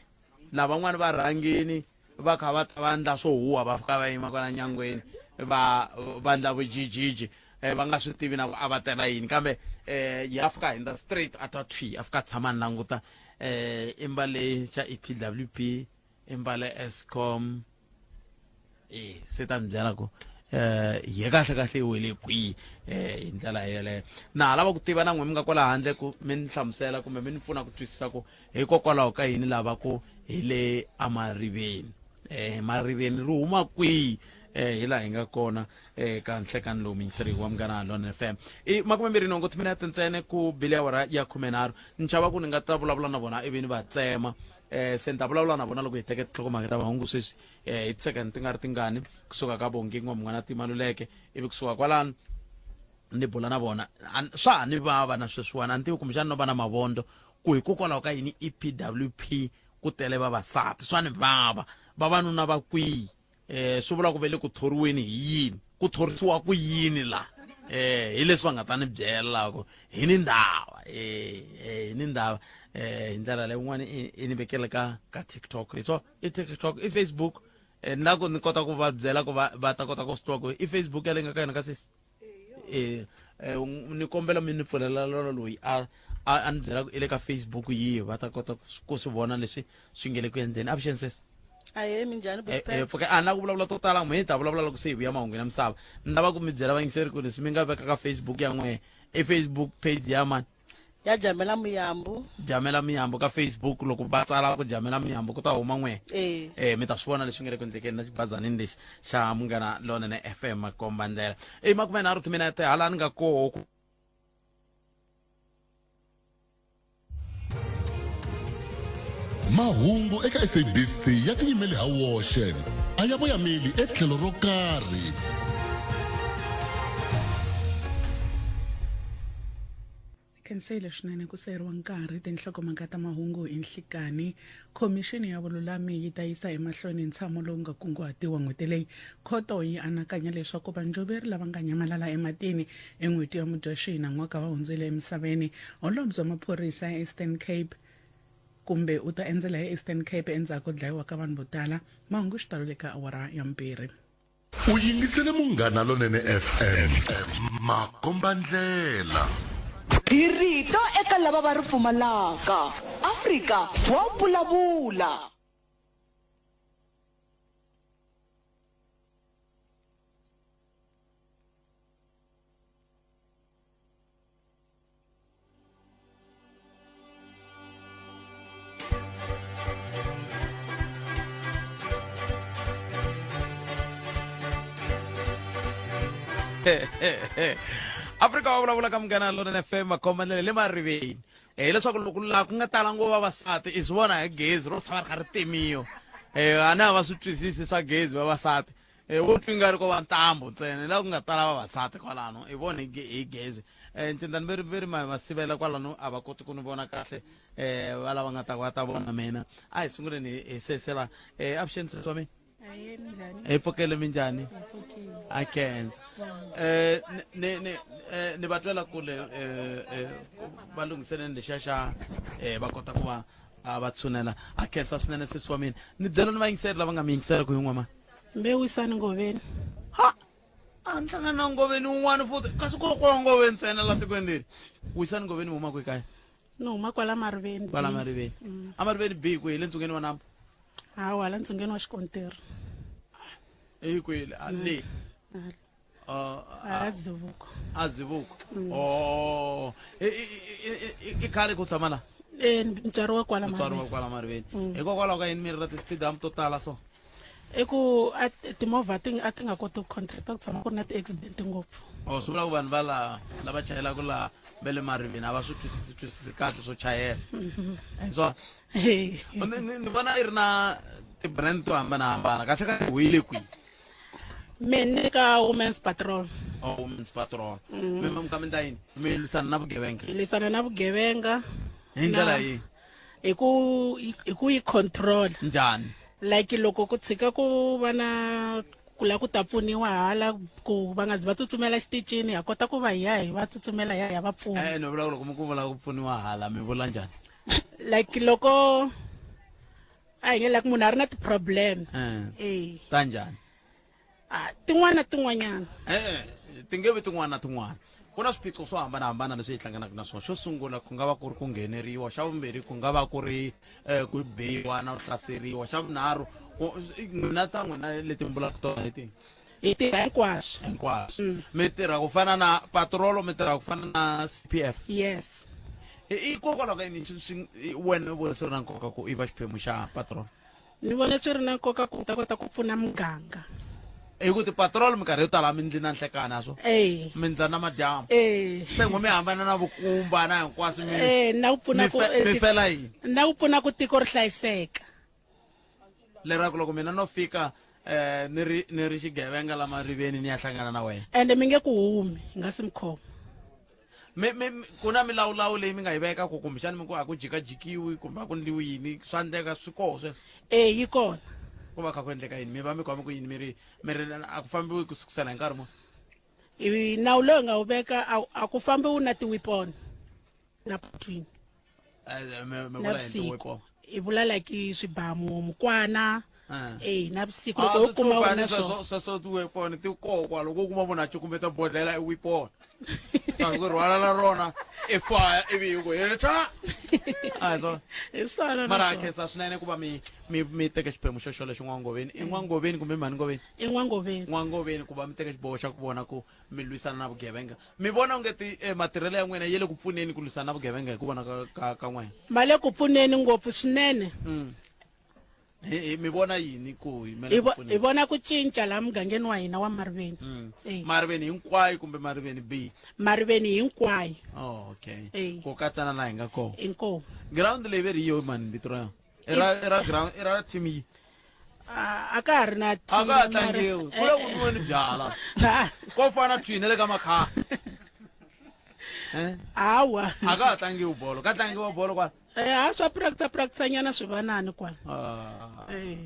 lavan'wani va rhangini va kha va ta va ndla swo huwa va fika va yima kwala nyangweni va va ndla vujijiji eh, va nga swi tivi na ku a va tela yini kambe eh ya fika hindza straight a ta thwi a fika tshama ni languta eh i mbale xa EPWP i mbale Eskom eh se ta ni byela ku eh ye kahle kahle yi wele kwihi eh hi ndlela yeleyo na ha lava ku tiva na n'we mi nga kwala handle ku mi ni hlamusela kumbe mi ni pfuna ku twisisa ku hikokwalaho ka yini lava ku hi le amariveni eh mariveni ri huma kwihi. eh hi laha hi nga kona eh ka nhlekani lowu miyingiseri wa Munghana Lonene FM. I 28 timinete ntsena ku bile awara ya 13. Ni chava ku ni nga ta vulavula na vona ivi ni va tsema. Eh se ni ta vulavula na vona loko hi teke tinhlokomhaka ta mahungu sweswi eh hi ti-second ti nga ri tingani kusuka ka Bongi N'wamun'wana Timaluleke ivi kusuka kwalano ni bula na vona. Swa ha ni vava na sweswiwani, a ni tivi kumbexana no va na mavondzo ku hikokwalaho ka yini EPWP ku tele vavasati. Swa ni vava, vavanuna va kwihi? Eh swi vula ku ve le ku thoriweni hi yini? Ku thorisiwa ku yini la? Eh hi leswi va nga ta ni byela ku hi ni ndava. Eh hi ni ndava. Eh hi ndlela leyi un'wana i ni vekele ka ka TikTok. Hi swo i TikTok, i Facebook. Eh ni lava ku ni kota ku va byela ku va va ta kota ku swi tiva ku i Facebook ya leyi nga ka yona ka sesi. Eh ni kombela mi ni pfulela lona loyi a a ni byela ku i le ka Facebook yihi va ta kota ku swi vona leswi swi nge le ku endleni. Avuxeni sesi. Ahee, minjhani Eh, eh, pfuka a na ku vulavula to tala n'we hi ta vulavula loko se hi vuya mahungwini ya misava. Ni lava ku mi byela vayingiseri ku leswi mi nga veka ka Facebook ya n'we i Facebook page ya mani? Ya Jamela Muyambu. Jamela Muyambu ka Facebook, loko va tsala ku Jamela Muyambu ku ta huma n'we. Eh. Eh mi ta swi vona leswi nga le ku endlekeni na xibazanini lexi xa Munghana Lonene FM makomba ndlela. I 30 timinete hala ni nga koho ku Mahungu eka SABC ya tiyimele ha woxe, a ya voyameli etlhelo ro karhi. Khensile swinene ku seyeriwa nkarhi tinhlokomhaka ta mahungu hi nhlikani. Khomixini ya vululami yi ta yisa emahlweni ntshamo lowu nga kunguhatiwa n'hweti leyi. Khoto yi anakanya leswaku vanjoveri lava nga nyamalala ematini hi n'hweti ya Mudyaxihi nan'waka va hundzile emisaveni. Holobye wa maphorisa eEastern Cape kumbe u ta endzela eEastern Cape endzhaku ko dlayiwa ka vanhu vo tala. Mahungu xitalo le ka awara ya mbirhi. U yingisele Munghana Lonene FM, makombandlela. Hi rito eka lava va ri pfumalaka. Afrika wa vulavula. Afrika wa vulavula ka Munghana Lonene FM makhomandlela le mariveni hileswaku loko laha ku nga tala ngopfu vavasati i swi vona hi gezi ro tshama ri kha ri timiwa um a na va swi twisisi swa gezi vavasati um wo twi nga ri ko va ntambu ntsena laha ku nga tala vavasati kwalano i vona hi gezi um ncindani ve ri ve ri ma va sivela kwalano a va koti ku ni vona kahle um va lava nga ta va ta vona mina a hi sunguleni hi sesela um avuxeni sesi wa mina. Ahee, minjhani? Hi pfukele, minjhani? Hi pfukile. A khensa. Eh ni ni eh ni va twela kule eh eh va lunghiseleni lexiya xa eh va kota ku va a va tshunela. A khensa swinene sesi wa mina. Ni byela ni vayingiseri lava nga mi yingisela ku hi n'we mani. Mbewisani Ngoveni. Ha! A ni hlangana na Ngoveni un'wana futhi kasi ko ko Ngoveni ntsena la tikweni leri. Wisani Ngoveni mi huma kwihi kaya? Ni huma kwala Mariveni. Kwala Mariveni. A Mariveni B kwihi le ntsungeni wa nambu? Hawa, hala ntsungeni wa xikontiri. Hi kwihi le? Le. A Zivuko. A Zivuko. Oh, i khale ku tshama la? Eh, ni tswariwe kwala U tswariwe kwala Mariveni. Hikokwalaho ka yini mi ri na ti-speed hump to tala so? I ku a timovha ti a ti nga koti ku contract ku tshama ku ri na ti-accident ngopfu. Oh, swi vula ku vanhu va laha lava chayelaka laha va le Mariveni a va swi twisisi twisisi kahle swo chayela. Hi swona? Ni vona i ri na ti-brand to hambanahambana kahle kahle u yile kwihi? Mina ka Women's Patrol. Oh, Women's Patrol. Mi mi ka mi endla yini? Mi lwisana na vugevenga? Hi lwisana na vugevenga. Hi ndlela yihi? Hi ku hi ku yi control. Njhani? Like loko ku tshika ku va na ku lava ku ta pfuniwa hala ku va nga zi va tsutsumela xitichini ha kota ku va hi ya hi va tsutsumela hi ya hi ya va pfuna. Eh, ni vula ku loko mi ku vula ku pfuniwa hala mi vula njhani? Like loko a hi nge like munhu a ri na ti-problem. Eh. Eh. Ta njhani? Ah, tin'wana na tin'wanyana. E-e, ti nge vi tin'wana na tin'wana. Ku na swiphiqo swo hambanahambana leswi hi hlanganaka na swona. Xo sungula ku nga va ku ri ku ngheneriwa, xa vumbirhi ku nga va ku ri um ku biwa na ku hlaseriwa, xa vunharhu n'wina ta n'wina leti mi vulaka tona hi tihi? Hi tirha hinkwaswo. Hinkwaswo. Mi tirha ku fana na patrol, mi tirha ku fana na C_P_F? Yes. Hikokwalaho ka yini swi wena u vona swi ri na nkoka ku i va xiphemu xa patrol? Ni vona swi ri na nkoka ku ta kota ku pfuna muganga. Hi ku ti-patrol minkarhi yo tala mi ndli na nhlekani a swo Eh. mi ndla na madyambu Eh. se n'we mi hambana na vukumba na hinkwaswo mi Eh, na ku pfuna mi ku fe- eh, mi ti- fela yini na ku pfuna ku tiko ri hlayiseka leraku loko mina no fika eh ni ri ni ri xigevenga la mariveni ni ya hlangana na wena ende mi nge ku humi hi nga si mi khoma mi mi mi- ku na milawulawu leyi mi nga yi veka ku kumbexani mi ku a ku jikajikiwi kumbe a ku ndliwi yini swa ndleka swi koho sweswo e yi kona ku va kha ku endleka yini mi va mi khome ku yini mi ri mi ri a ku fambiwi ku sukusela hi nkarhi muni I- nawu lowu hi nga wu veka a- a ku fambiwi na ti-weapon na patwini Eh, mi mi na vula yini vusiku ti-weapon? hi vula like swibamu mukwana Eh. e na vusiku Ah, loko ho swi kuma hlupha u ri na ni swona sweswo sweswo ti-weapon ti kokwa loko u kuma munhu a cukumeta bodlhela i weapon kambe ku rhwala na rona i faya ivi yi ku hecha a hi swona hi swona na mara swona. khensa swinene ku va mi mi mi teke xiphemu xo xolexo n'wangoveni i n'wangoveni kumbe mhani ngoveni i n'wangoveni n'wangoveni ku va mi teke xiboho xa ku vona ku mi lwisana na vugevenga mi vona onge ti eh, matirhelo ya n'wina ya le ku pfuneni ku lwisana na vugevenga hi ku vona ka ka, ka n'wina ma le ku pfuneni ngopfu swinene mm. Hi- hi- mi vona yini ku hi ma le hi ku vo- hi pfuneni vona ku cinca laha mugangeni wa hina wa mariveni Mm. Eh. mariveni hinkwayo kumbe mariveni b mariveni hinkwayo oh, okay Eh. ku katsana laha hi nga kona inkomu ground leyi ve ri yiyo mani vito ra yona i ra i ra ground i ra team yi a ka ha ri na a ka ha team, mara- tlangiwi ku le ku nwiweni byala ko fana thwini le ka makhaya Eh? hawa a ka ha tlangiwi bolo ka tlangiwa bolo kwala Eh, ha swa practice practice nyana swi vanani kwala Ah. Eh.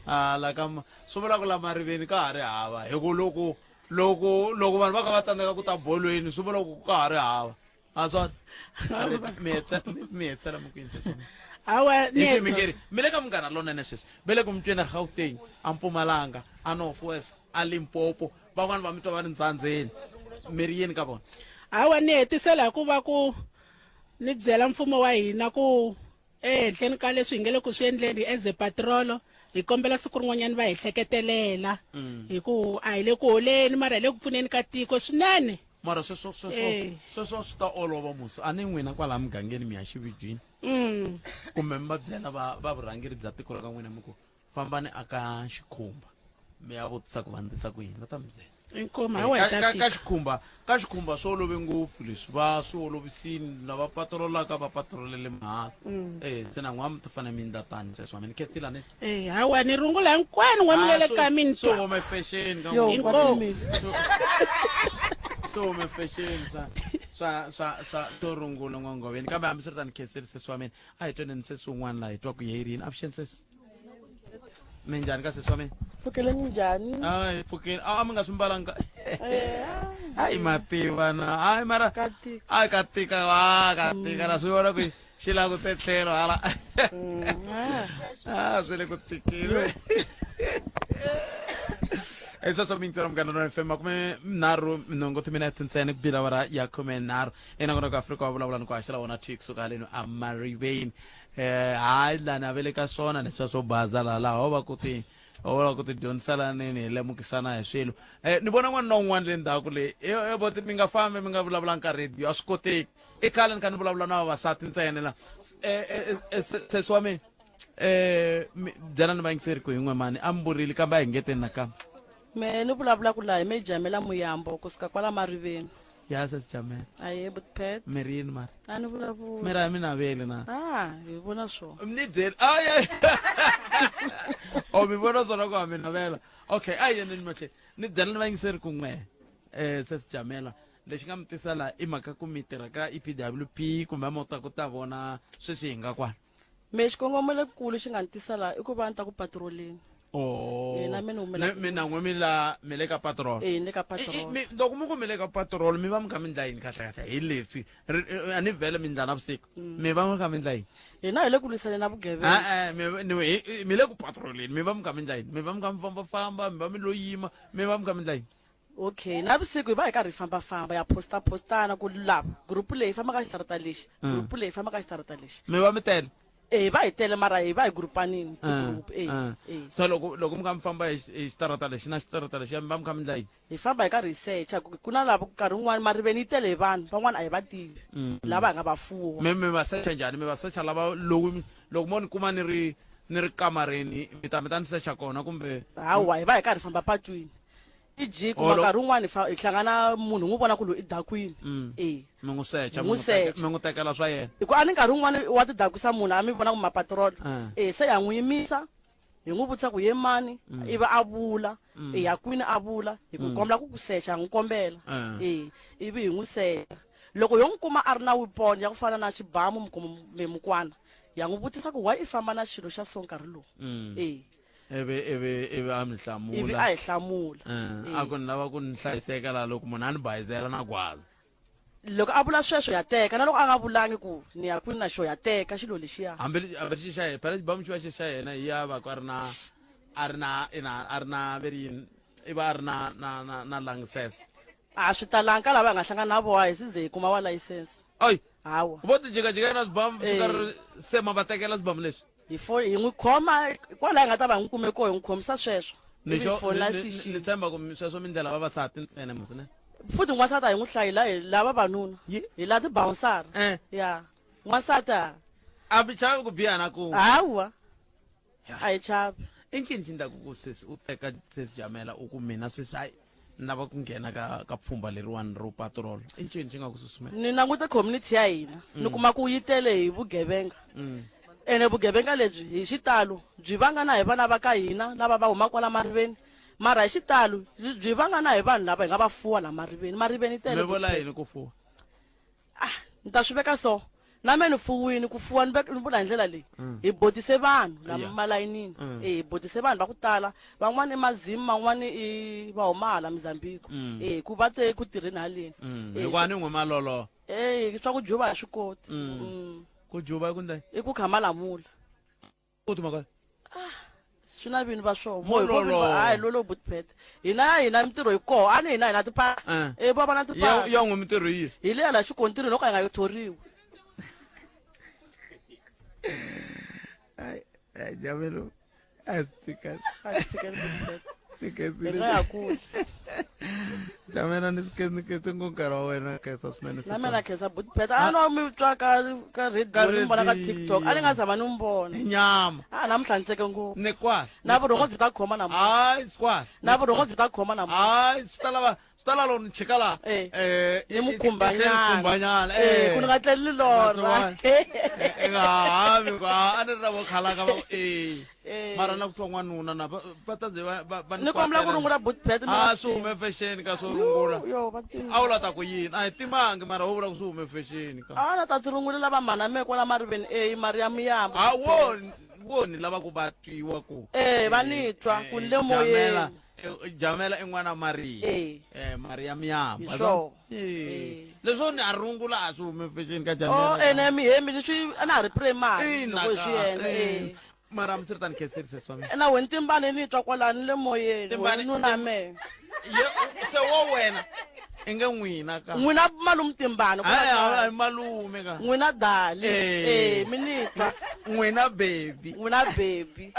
Ah, la ka ma- swi vula ku la mariveni ka ha ri hava hi ku loko loko loko vanhu va kha va tsandzeka ku ta bolweni swi vula ku ka ha ri hava a swona mi hetsela mi ku yini sweswi? hawa ni hi ximingeri mi le ka munghana lonene sweswi ve le ku mi twini gauteng a mpumalanga a north west a limpopo van'wani va mi twa va ri ntsandzeni mi ri yini ka vona hawa ni hetisela hi ku va ku ni byela mfumo wa hina ku ehenhleni ka leswi hi nge le ku swi endleni as a patrolo hi kombela siku rin'wanyana va hi hleketelela Mm. hi ku a hi le ku holeni mara hi le ku pfuneni ka tiko swinene mara sweswo sweswo Eh. sweswo swi ta olova musi a ni n'wina kwalaha mugangeni mi ya xivijini Mm. kumbe mi va byela va va vurhangeri bya tiko ra ka n'wina mi ku fambani aka xikhumba mi ya vutisa ku va ndlisa ku yini va ta mi byela inkomu Eh, hawa hi ka- ta ka ka fika xikhumba ka xikhumba swi olove ngopfu leswi va swi olovisini lava patrolaka va patrolele mahala Mm. eh se na n'wa mi ti fanele mi endla tani sweswo mi ni khensile ni Eh, hawa ni rungula hinkwenu n'wa mi le ka mi ni swi twa hume fashion ka Yo, n'wina. Inkomu. Swi hume fashion swa swa swa swa to rungula n'wangoveni kambe hambiswiritano khensile sesi wa mina a hi tweneni sesi wun'wana laha hi twaku yi yini avuxeni sesi minjhani ka sesi wa mina pfukeleni njhani hayi pfukeni a mi nga swi mbalanga hayi mativa na hayi mara a ka tika wa ka tika na swi vona ku xi langute tlhelo hala a swi le ku tikeni hi sweswo mintsero munghana no fm 38 timinete ntsena ku bila awara ya 13 enongonoko afrika wa vulavula ni ku haxela wona thwi kusuka haleni amariveni eh hayi lani a ve le ka swona leswiya swo baza laha laha ho va ku ti ho va ku ti dyondziselaneni hi lemukisana hi swilo eh ni vona n'wana na un'wana le ndzhaku le e voti mi nga fambi mi nga vulavulanga ka radio a swi koteki i khale ni kha ni vulavula na vavasati ntsena la eh, eh, sesi wa mina eh byela ni vayingiseri ku hi n'we mani a mi burile kambe a hi ngeteni nakambe me ni vulavula ku laha hi me jamela muyambo kusuka kwala mariveni ya sesi jamela aye butpet mi ri yini mara a ni vulavula mi ra mi naveli na a hi vona swona ni byeli ay o mi vona swona ku a mi navela okay a yeneni mahleni ni byela ni vayingiseri ku n'we um sesi jamela lexi nga mi tisa laha i mhaka ku mi tirha ka epwp kumbe a mo ta ku ta vona sweswi hi nga kwala me xikongomelokulu xi nga ni tisa laha i ku va ni ta ku patroleni Oh. Eh, na mina ni humela- Mi- mi na n'we mi la mi le ka patrol Eh, ni le ka patrol. Loko mi ku mi le ka patrol mi va mi kha mi ndla yini kahle kahle hi leswi Ri- eh, a ni vhele mi ndla navusiku mi va mi kha mi ndla yini hina hi le ku lwisaneni na vugevenga E-e, mi ni- hi- mi le ku patroleni mi va mi kha mi ndla yini mi va mi kha mi fambafamba mi va mi lo yima mi va mi kha mi ndla yini okay navusiku hi va hi karhi hi fambafamba ya posta postana ku lava group leyi famba ka xitarata lexi group leyi famba ka xitarata lexi mi va mi tele e hi va hi tele mara hi va hi groupanini ti-group e e so loko loko mi kha mi famba hi hi xitarata lexi na xitarata lexiya mi va mi kha mi ndla yini hi famba hi karhi hi secha ku ku na lava nkarhi wun'wani mariveni yi tele hi vanhu van'wani a hi va tivi lava hi nga va fuwa mi mi va secha njhani mi va secha lava lowu loko mo ni kuma ni ri ni ri kamareni mi ta mi ta ni secha kona kumbe hawa hi va hi karhi hi famba patwini E.g kuma Olo- nkarhi wun'wani hi fa- hi hlangana munhu hi n'wi vona ku loyi i dakwini e Mi n'wi secha, Hi mi n'wi n'wi teke- secha. mi n'wi tekela swa yena. hi ku a ni nkarhi wun'wani wa tidakwisa munhu a mi vona ku mapatrol Ah. e se ya n'wi yimisa hi n'wi vutisa ku ye mani ivi a vula e ya kwini a vula hi ku kombela ku ku secha ha n'wi kombela Ah. e ivi hi n'wi secha loko yo n'wi kuma a ri na weapon ya ku fana na xibamu kumbe mukwana ya n'wi vutisa ku why i famba na xilo xa so nkarhi lowu e Ivi ivi ivi a mi hlamula. ivi a hi hlamula Eh, a ku ni lava ku ni hlayiseka laha loko munhu a ni bayizela na gwaza. Loko a vula sweswo ya teka na loko a nga vulangi ku ni ya kwini na xo ya teka xilo lexiya. Hambi hambi xi xa yena phela xibamu xi va xi xa yena hi ya va ku a ri na a ri na ina a ri na ve ri yini i va a ri na na na na license. A swi talanga ka lava hi nga hlangana na voho a hi si ze hi kuma wa license. Oyi Hawa. Vo ti jikajika na swibamu swi nga ri Eh. se ma va tekela swibamu leswi. Hi fo hi n'wi khoma kwala hi nga ta va hi n'wi kume koho hi n'wi khomisa sweswo. Ni Ivi hi xo fonela ni- ni station. ni tshemba ku sweswo mi ndlela vavasati ntsena mos ne. Futhi n'wansati a hi n'wi hlayi la hi la vavanuna. Hi la ti-bouncer. Eh. Ya. N'wansati a. A mi chavi ku biha na ku. Hawa. A hi chavi. I ncini xi endlaku ku sesi u teka sesi Jamela u ku mina sweswi hayi ni lava ku nghena ka ka pfhumba leriwani ro patrol. I ncini xi nga ku susumeta? Ni langute community ya hina ni kuma ku yi tele hi vugevenga. Ene vugevenga lebyi hi xitalo byi vanga na hi vana va ka hina lava va humaka kwala mariveni mara hi xitalo byi vanga na hi vanhu lava hi nga va fuwa la mariveni. Mariveni yi tele Mi vula yini ku fuwa? Ni ta swi veka so na me ni fuwini ku fuwa ni veka ni vula hi ndlela leyi hi botise vanhu la malayinini e hi botise vanhu va ku tala van'wani i mazimu van'wani i va huma hala Mozambique e ku va te ku tirheni haleni e Hikuva ni n'we malolo. E swa ku juba a swi koti. Ku juba i ku ndla I ku kha malamula. U ti mhaka Swi na vini va swona. Mo Mo lolo. hayi lolo butpet. Hina ya hina mintirho yi koho a ni hina hi na tipasi. Eh. E va va na Ya tipasi. ya n'we mintirho yi. Hi leya la xikontiri loko hi nga yi thoriwi. Ai ai Jamelo. A swi tshika. A swi tshikeli Butpet. Ni Hi khensile. nga ya kule. Jamela ni swi ni khense ngopfu nkarhi wa wena khensa swinene Na mina khensa Butpet. A no mi twa ka ka radio ni vona ka TikTok. A ni nga zama ni n'wi vona. Hi nyama. A namuntlha ni tseke ngopfu. Ni kwala. Na vurhongo byi ta khoma namuntlha. Hayi swi kwala. Na vurhongo byi ta khoma namuntlha. Hayi swi ta lava swi ta lava loko ni chika laha. Eh. Eh Ni mu khumbanyana. khumbanyana. Eh, ku ni nga tleli lorha. I nga hami ku a ni ri na vo khalanga va ku eh. Eh. Mara na ku twa n'wanuna na va va ta ze va va va Ni kombela ku rungula Butpet mi nga A swi hume fashion ka swo rungula. Yo va timi. A wu la ta ku yini? A hi timangi mara wo vula ku swi hume fashion ka. A na ta ti rungulela va mhana me kwala mariveni e Maria Muyamba. A wo wo ni lava ku va twiwa ku. Eh va ni twa ku ni le Jamela moyeni. Jamela i n'wana Maria. Eh. Eh Maria Muyamba. Hi swona. Eh. Leswo ni a rungula a swi hume fashion ka Oh Jamela. ene mihembi ni swi a na ha ri primary Ina loko hi swi ka, endla eh. eh. Mara hambiswiritano khensile sesi wa mina. Na wena timbani ni twa kwalani le moyeni. Timbani- Wena nuna me. Ye se wo wena i nge n'wina ka. N'wina malume timbani. ku Hayi la hayi kaya. malume ka. N'wina dali. Eh. Eh mi ni twa. N'wina baby. N'wina baby.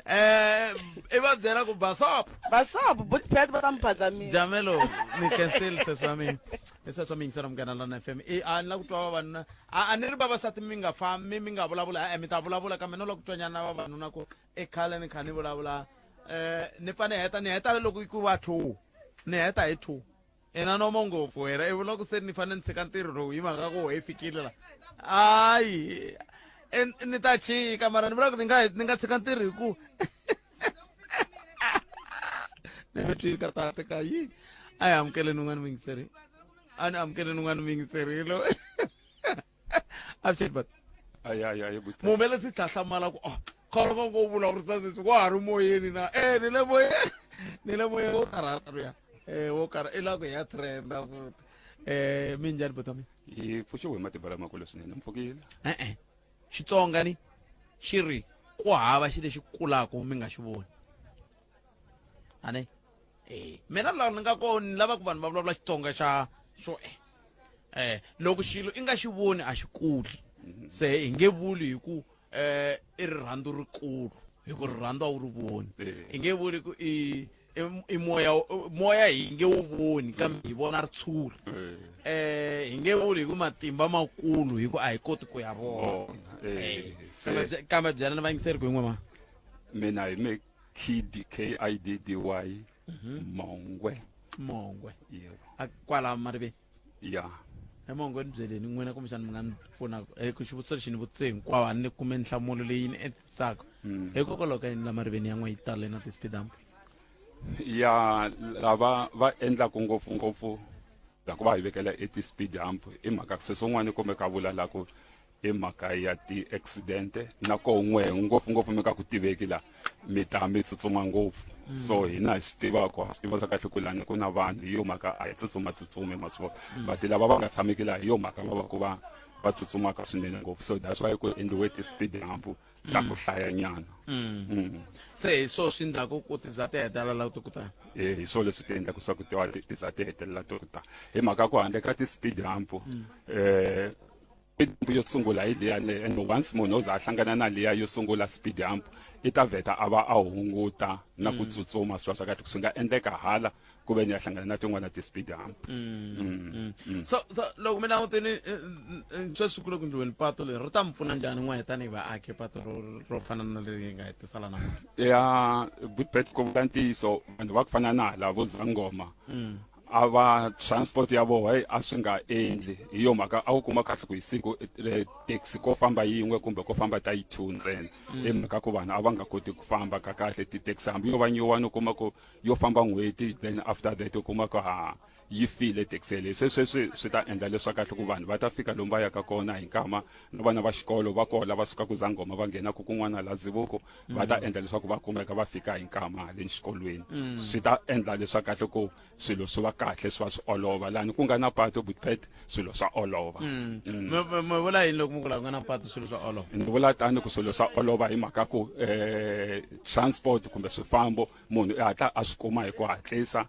Eh i va byela ku basop. Basop Butpet va ta mi phazamisa. Jamelo ni khensile sesi wa mina. Sesi wa mina yingisela Munghana Lonene FM. E a ni la ku twa vavanuna. A a ni ri vavasati mi nga fambi mi nga vulavula e mi ta vulavula kambe no la ku twanyana vavanuna ku e khale ni kha ni vulavula eh ni pfa ni heta ni heta loko ku va 2 ni heta hi 2 ina nomo ngopfu wena i vula ku se ni fanele ni tshika ntirho lowu hi mhaka ku hi fikile la hayi ni ta chika mara ni vula ku ni nga ni nga tshika ntirho hi ku ni mi twile ka tate ka yi a hi amukeleni un'wana muyingiseri a ni amukeleni un'wana muyingiseri lo avuxeni but Ayi ayi ayi buti. muhumelesi tlhahlamala ku oh kholo ngo vulavurisa sweswi wa ha ri moyeni na e ni le moyeni ni le moyeni wo karhata luya eh wo karha i lava ku ya trenda futhi eh minjhani buti wa mina Hi pfuxiwe hi matimba lamakulu swinene mi pfukile. E-e Xitsonga ni xi ri ku hava xi lexi kulaka mi nga xi voni ane eh mina laha ni nga kona ni lava ku vanhu va vulavula Xitsonga xa xo e eh loko xilo i nga xi voni a xi kuli se hi nge vuli hi ku eh i rirhandzu rikulu hi ku rirhandzu a wu ri voni hi nge vuli ku i i moya moya hi nge wu voni kambe hi vona ritshuri eh hi nge vuli hi ku matimba makulu hi ku a hi koti ku ya vona kambe byela ni vayingiseri ku yin'we ma mina hi me kid k i d d y. Mongwe. Mongwe. Yebo. A kwala Mariveni. Ya. He Mongwe, ni byeleni n'wina kumbexani mi nga ni pfuna ku xivutiso lexi ni vutise hinkwawo, a ni kume nhlamulo leyi ni entisaka. Hikokwalaho ka yini la Mariveni ya n'we yi tale na ti-speed hump? Ya, lava va endlaku ngopfungopfu la ku va hi vekela e ti-speed hump i mhaka se swin'wana kumbe ka vula la ku i mhaka ya ti-accident, na koho n'we ngopfungopfu mi ka ku tiveki la mi ta mi tsutsuma ngopfu. So hina hi swi tiva ku swi tiva swa kahle ku lani ku na vanhu, hi yo mhaka a hi tsutsuma tsutsumi, ma swi vona. But lava va nga tshameki laha, hi yo mhaka va va ku va va tsutsumaka swinene ngopfu, so that's why ku endliwe ti-speed hump ta ku hlayanyana. Se hi swo swi endlaku ku ti za ti hetelela ti ku ta? E, hi swo leswi ti endlaka swa ku ti za ti hetelela ti ku ta, hi mhaka ku handle ka ti-speed hump, speed hump yo sungula hi liya le, and once munhu o za a hlangana na liya yo sungula speed hump, i ta vheta a va a hunguta na ku tsutsuma. Swi va swa kahle swi nga endleka hala ku ve ni ya hlangana na tin'wana ti-speed hump. So loko mi langutini sweswi ku le ku ndliweni pato leri, ri ta mi pfuna njhani n'we tanihi vaaki, pato ro fana na leri nga hetisala namuntlha? Ya Goodbet, ku vula ntiyiso, vanhu va ku fana na hala vo Zangoma, a va transport ya voho, hey, a swi nga endli. Hi yo mhaka a wu kuma kahle ku hi siku taxi ko famba yin'we kumbe ko famba ta yi two ntsena, hi mhaka ku vanhu a va nga koti ku famba ka kahle. Ti-taxi hambi yo va nyuwani, u kuma ku yo famba n'hweti, then after that u kuma ku ha yi file taxi yeleyo. Se sweswi swi ta endla leswa kahle ku vanhu va ta fika lomu va yaka kona hi nkama, na vana va xikolo va kona va sukaka Zangoma va nghenaka kun'wana la Zivuko, va ta endla leswaku va kumeka va fika hi nkama haleni xikolweni. Swi ta endla leswa kahle ku swilo swi va kahle, swi va swi olova lani ku nga na pato, Butpet, swilo swa olova. Mi vula yini loko mi ku laha ku nga na pato swilo swa olova? Ni vula tani ku swilo swa olova hi mhaka ku transport kumbe swifambo munhu i hatla a swi kuma hi ku hatlisa,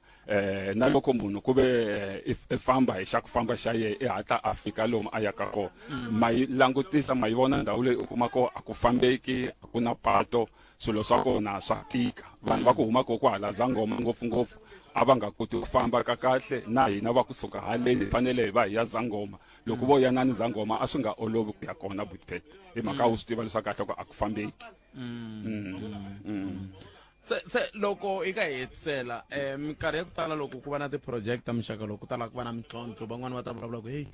na loko munhu ku ve i famba hi xa ku famba xa ye, i hatla a fika lomu a yaka kona. Ma yi langutisa, ma yi vona ndhawu leyi u kuma ko a ku fambeki, a ku na pato, swilo swa kona swa tika. Vanhu va ku huma ko kwahala Zangoma ngopfungopfu a va nga koti ku famba ka kahle, na hina va kusuka haleni hi fanele hi va hi ya Zangoma. Loko vo ya nani Zangoma, a swi nga olovi ku ya kona, Butpet, hi mhaka wu swi tiva leswaku kahle ku a ku fambeki. Se loko i ka hi hetisela, minkarhi ya ku tala loko ku va na ti-project ta muxaka loko ku tala ku va na mintlhontlho, van'wani va ta vulavula ku hey,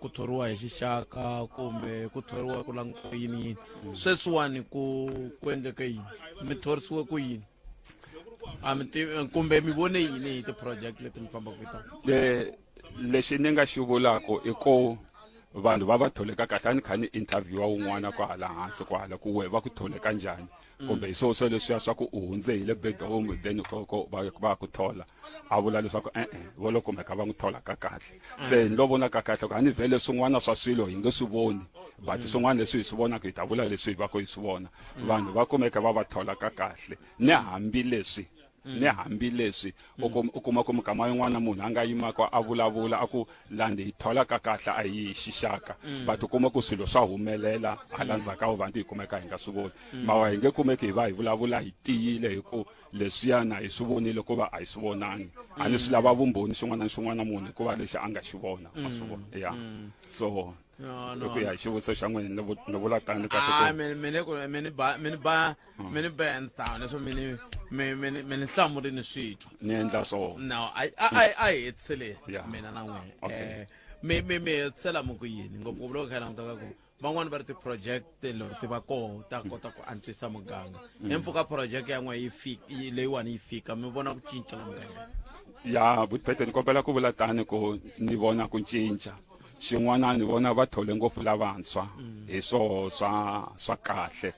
ku thoriwa hi xixaka kumbe ku thoriwa ku langutiwa yini yini. Sweswiwani ku endleke yini? Mi thorisiwe ku yini? A mi tivi kumbe mi vone yini hi ti-project leti mi fambaka hi tona? Lexi ni nga xi vulaka i ku vanhu va va tholeka kahle. A ni kha ni interviewa wun'wana kwahala hansi kwahala ku we va ku tholeka njhani, kumbe hi swo leswiya swa ku u hundze hi le bedroom, then ko va ku thola. A vula leswaku e-e, vo lo kumeka va n'wi thola ka kahle. Se ni lo vona ka kahle ku a ni vhele swin'wana swa swilo hi nge swi voni, but swin'wana leswi hi swi vonaka hi ta vula leswi hi va ku hi swi vona. Vanhu va kumeka va va thola ka kahle, ni hambileswi u kuma ku mikama yin'wana munhu a nga yimaka a vulavula a ku landi hi thola ka kahle, a hi xixaka, but u kuma ku swilo swa humelela hala ndzhaku ka vanhu hi kumeka hi nga swi voni. Mawa hi nge kumeki hi va hi vulavula hi tiyile hi ku leswiyana hi swi vonile ku va a hi swi vonangi, a ni swi lava vumbhoni xin'wana na xin'wana munhu hikuva lexi a nga xi vona, ma swi vona. Ya, so No, no. hi ku ya hi xivutiso xa n'wina, ni vula tani kahle Ah, ku mi le ku mi ni ba mi ni ba hands down leswo mi ni hlamuli ni swi twa. Ni endla swona. No, a hi hetisele mina na n'wina. Mi hetisela mi ku yini ngopfungopfu loko kha hi languta ka ku van'wani va ri ti-project loko ti va koho ta kota ku antswisa muganga? Hi mpfhuka project ya n'we yi leyiwani yi fika, mi vona ku cinca la muganga? Ya, Butpete, ni kombela ku vula tani ku ni vona ku cinca xin'wana, ni vona va thole ngopfu lavantshwa, hi swoho swa kahle.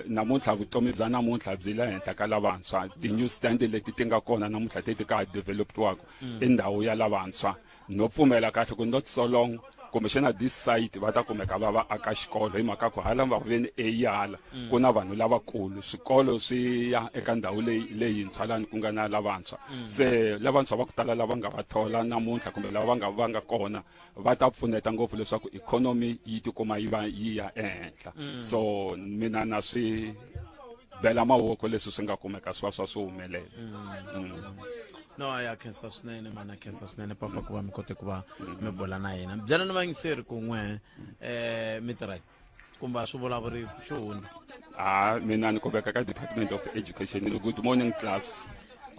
Namuntlha vutomi bya namuntlha byi le henhla ka lavantshwa. Ti-new stand leti ti nga kona namuntlha leti ka ha developiwaka i ndhawu ya lavantshwa. No pfumela kahle ku not so long kumbexana this site va ta kumeka va va aka xikolo, hi mhaka ku hala va veni eyi hala ku na vanhu lavakulu, swikolo swi ya eka ndhawu leyi leyintshwa lani ku nga na lavantshwa. Se lavantshwa va ku tala lava nga va thola namuntlha kumbe lava va nga kona va ta pfuneta ngopfu leswaku ikhonomi yi tikuma yi va yi ya ehenhla. So mina na swi bela mavoko leswi swi nga kumeka swi va swa swi humelela. No, ya khensa swinene mana, khensa swinene papa ku va mi kote ku va mi bula na hina. Byela ni vayingiseri kun'we mi tirha yini? Kumbe a swi vulavuriwi xo hundza? Ah, mina ni kumeka ka Department of Education ni good morning class.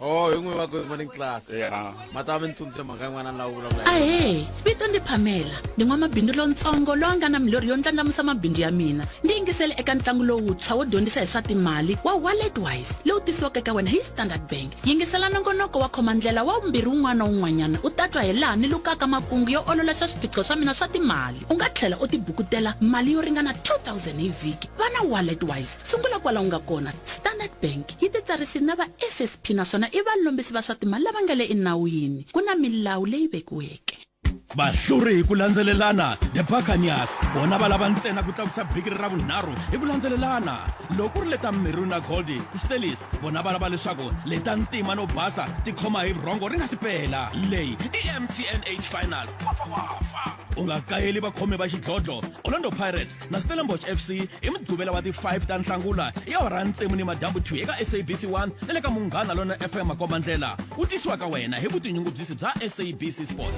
Oh, hi n'wi va good morning class. Yeah. Ma ta mi ni tsundzuxa mhaka yin'wana ni lava ku vulavula. Ahee, vito ndi Pamela, ndi n'wamabindzu lontsongo loyi a nga na milorho yo ndlandlamuxa mabindzu ya mina. Ndi yingisele eka ntlangu lowuntshwa wo dyondzisa hi swa timali wa WalletWise lowu tisiwaka eka wena hi Standard Bank. Yingisela nongonoko wa khomandlela wa vumbirhi wun'wana na wun'wanyana u ta twa hilaha ni lukaka makungu yo ololoxa swiphiqo swa mina swa timali. U nga tlhela u tibukutela mali yo ringana 2000 hi vhiki. Va na WalletWise. Sungula kwala u nga kona. Standard Bank yi titsarisile na va FSP naswona i valombisi va swa timali lava nga le enawini. Ku na milawu leyi vekiweke. Vahluri hi ku landzelelana, The Buccaneers vona va lava ntsena ku tlakusa bikiri ra vunharhu hi ku landzelelana. Loko ku ri leta maroon na gold, Stellies vona va lava leswaku leta ntima no basa ti khoma hi vurhongo ri nga si pela. Leyi i MTN 8 Final, wafa wafa. U nga kayeli vakhomi va xidlodlo, Orlando Pirates na Stellenbosch FC hi Mugqivela wa ti 5 ta Nhlangula hi awara ya tsevu ni madyambu thwi eka SABC 1 na le ka Munghana Lonene FM makombandlela wu tisiwa ka wena hi vutinyungubyisi bya SABC Sport.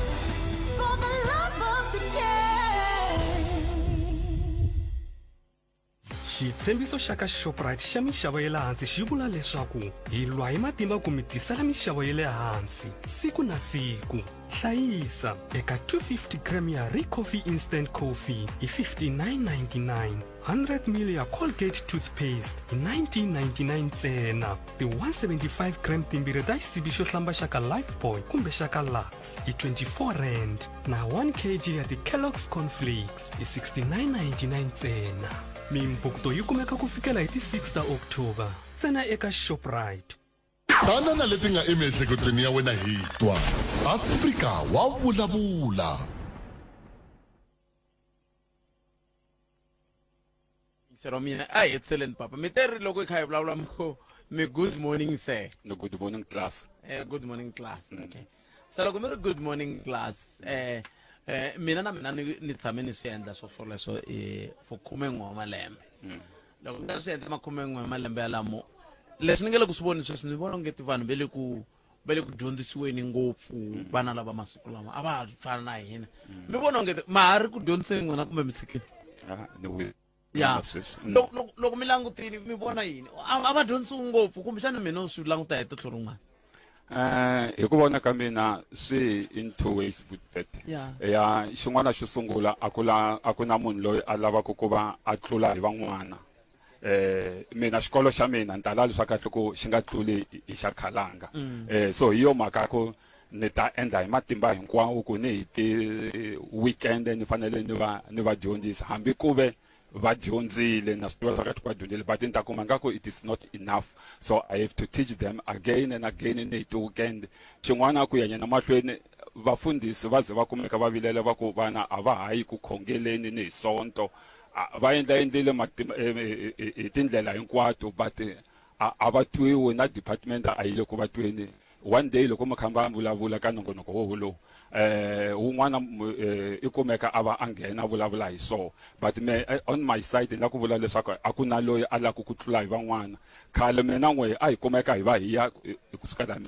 For the love of the game. Xitshembiso xa ka Shoprite xa minxavo ya le hansi xi vula leswaku hi lwa hi matimba ku mi tisela minxavo ya le hansi siku na siku. Hlayisa eka 250 gram ya Ricoffy Instant Coffee hi 59.99, 100 ml ya Colgate Toothpaste hi 19.99 ntsena, ti 175 gram timbirhi ta xisibi xo hlamba xa ka Lifebuoy kumbe xa ka Lux hi 24 rand na 1 kg ya ti Kellogg's Cornflakes hi 69.99 ntsena. Mimbukto yi kumeka ku fikela hi ti 6 ta October ntsena eka Shoprite. Tana na leti nga emiehleketweni ya wena hi twa. Afrika wa vulavula. Yingisela wa mina a hi hetiseleni papa mi te ri loko hi kha hi vulavula mi ku mi good morning sir no good morning class eh, good morning class mm. okay se loko mi ri good morning class eh, eh, mina na mina ni, ni tshame ni swi endla swo swoleswo eh, for khumen'we wa malembe mm. Loko ni ta swi endla makumen'we ya malembe yalamo leswi ni nga le ku swi voni sweswi ni vona ongeti vanhu va le ku va le ku dyondzisiweni ngopfu vana lava masiku lama a va ha fana na hina mi vona ongeti ma ha ri ku dyondziseni n'wina kumbe mi tshikile Ah, ni wi- ya sweswi. Loko loko loko mi langutile mi vona yini a a va dyondzisiwi ngopfu kumbexana mina u swi languta hi tihlo rin'wana Eh, hi ku vona ka mina swi in two ways Butete. Yeah. Ya xin'wana xo sungula a ku la a ku na munhu loyi a lavaka ku va a tlula hi van'wana. Eh mina xikolo xa mina ni ta lava leswaku kahle ku xi nga tluli hi xa khalanga. Eh so hi yo mhaka ku ni ta endla hi matimba hinkwawo ku ni hi ti weekend ni fanele ni va ni va dyondzisa hambi ku ve va dyondzile na swi tiva swa kahle va dyondzile but ni ta kuma nga ku it is not enough so i have to teach them again and again ni hi ti-weekend xin'wana ku yanyana mahlweni vafundhisi va ze va kumeka va vilela va ku vana a va ha yi ku khongeleni ni hi sonto va endla endlile hi tindlela hinkwato but a va twiwi na department a yi le ku va tweni one day loko mi kha va vulavula ka nongonoko wo wolowu eh un'wana eh, i kumeka a va a nghena vulavula hi so but me eh, on my side ni la ku vula leswaku a ku na loyi a laka ku tlula hi van'wana khale mina n'we a hi kumeka hi va hi ya eh, kusuka laha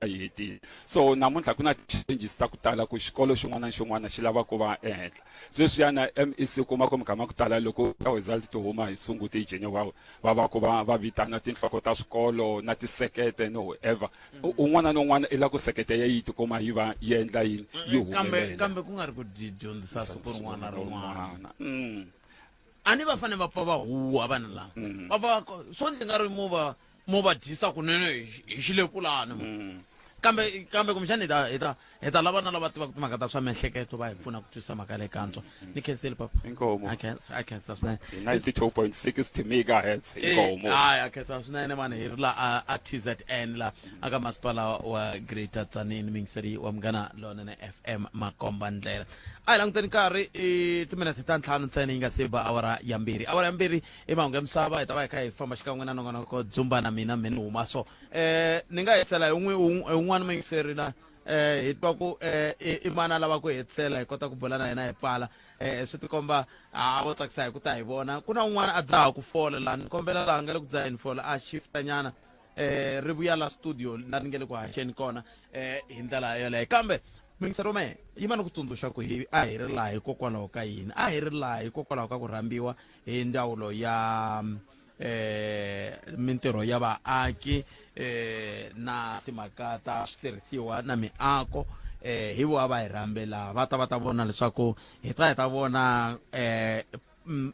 yi hetile so namuntlha ku na changes ta ku tala ku xikolo xin'wana na xin'wana xi lava ku va ehenhla sweswiyana MEC kuma ku mikama ku tala loko results ti huma hi sunguti hi January va va ku va va vitana tinhloko ta swikolo na tisekete no whoever un'wana na un'wana i lava ku sekete ya yi tikuma yi va yi endla yini yi kambe humelela kambe ku nga ri ku di dyondzisa siku rin'wana na rin'wana mm. a ni va fanele va pfa va huwa vanhu lava va pfa swo ndzi nga ri mo va mo va dyisa kunene hi hi xilepulani mm. kambe kambe kumbexani hi ta hi ta hi ta lava na lava tivaka timhaka ta swa miehleketo va hi pfuna ku twisisa mhaka leyi kantswa mm. ni khensile papa inkomo a khensa a khensa swinene 92.6 megahertz inkomo hayi a khensa swinene mani hi ri la a, a TZN la aka masipala wa Greater Tzaneen mingiseri wa Munghana Lonene FM makomba ndlela a hi languteni nkarhi i timinete ta ntlhanu ntsena yi nga se ba awara ya mbirhi awara ya mbirhi i mahungu ya misava hi ta va hi kha hi famba xikan'we na nongonoko dzumba na mina me ni huma so eh ni nga hetisela hi un'we hi un'wana muyingiseri la eh hi twa ku eh i mani a lava ku hetisela hi kota ku bula na yena hi pfala eh swi tikomba a vo tsakisa hi ku ta hi vona ku na un'wana a dzaha ku fola laha ni kombela laha nga le ku dzaheni fola a shifta nyana eh ri vuya la studio la ni nge le ku haxeni kona eh hi ndlela yoleyo kambe Mingiselo me yi va ni ku tsundzuxa ku hi a hi ri laha hikokwalaho ka yini a hi ri laha hikokwalaho ka ku rhambiwa hi ndzawulo ya eh mintirho ya vaaki eh na timhaka ta switirhisiwa na miako eh hi vona va hi rhambela va ta va ta vona leswaku hi ta hi ta vona eh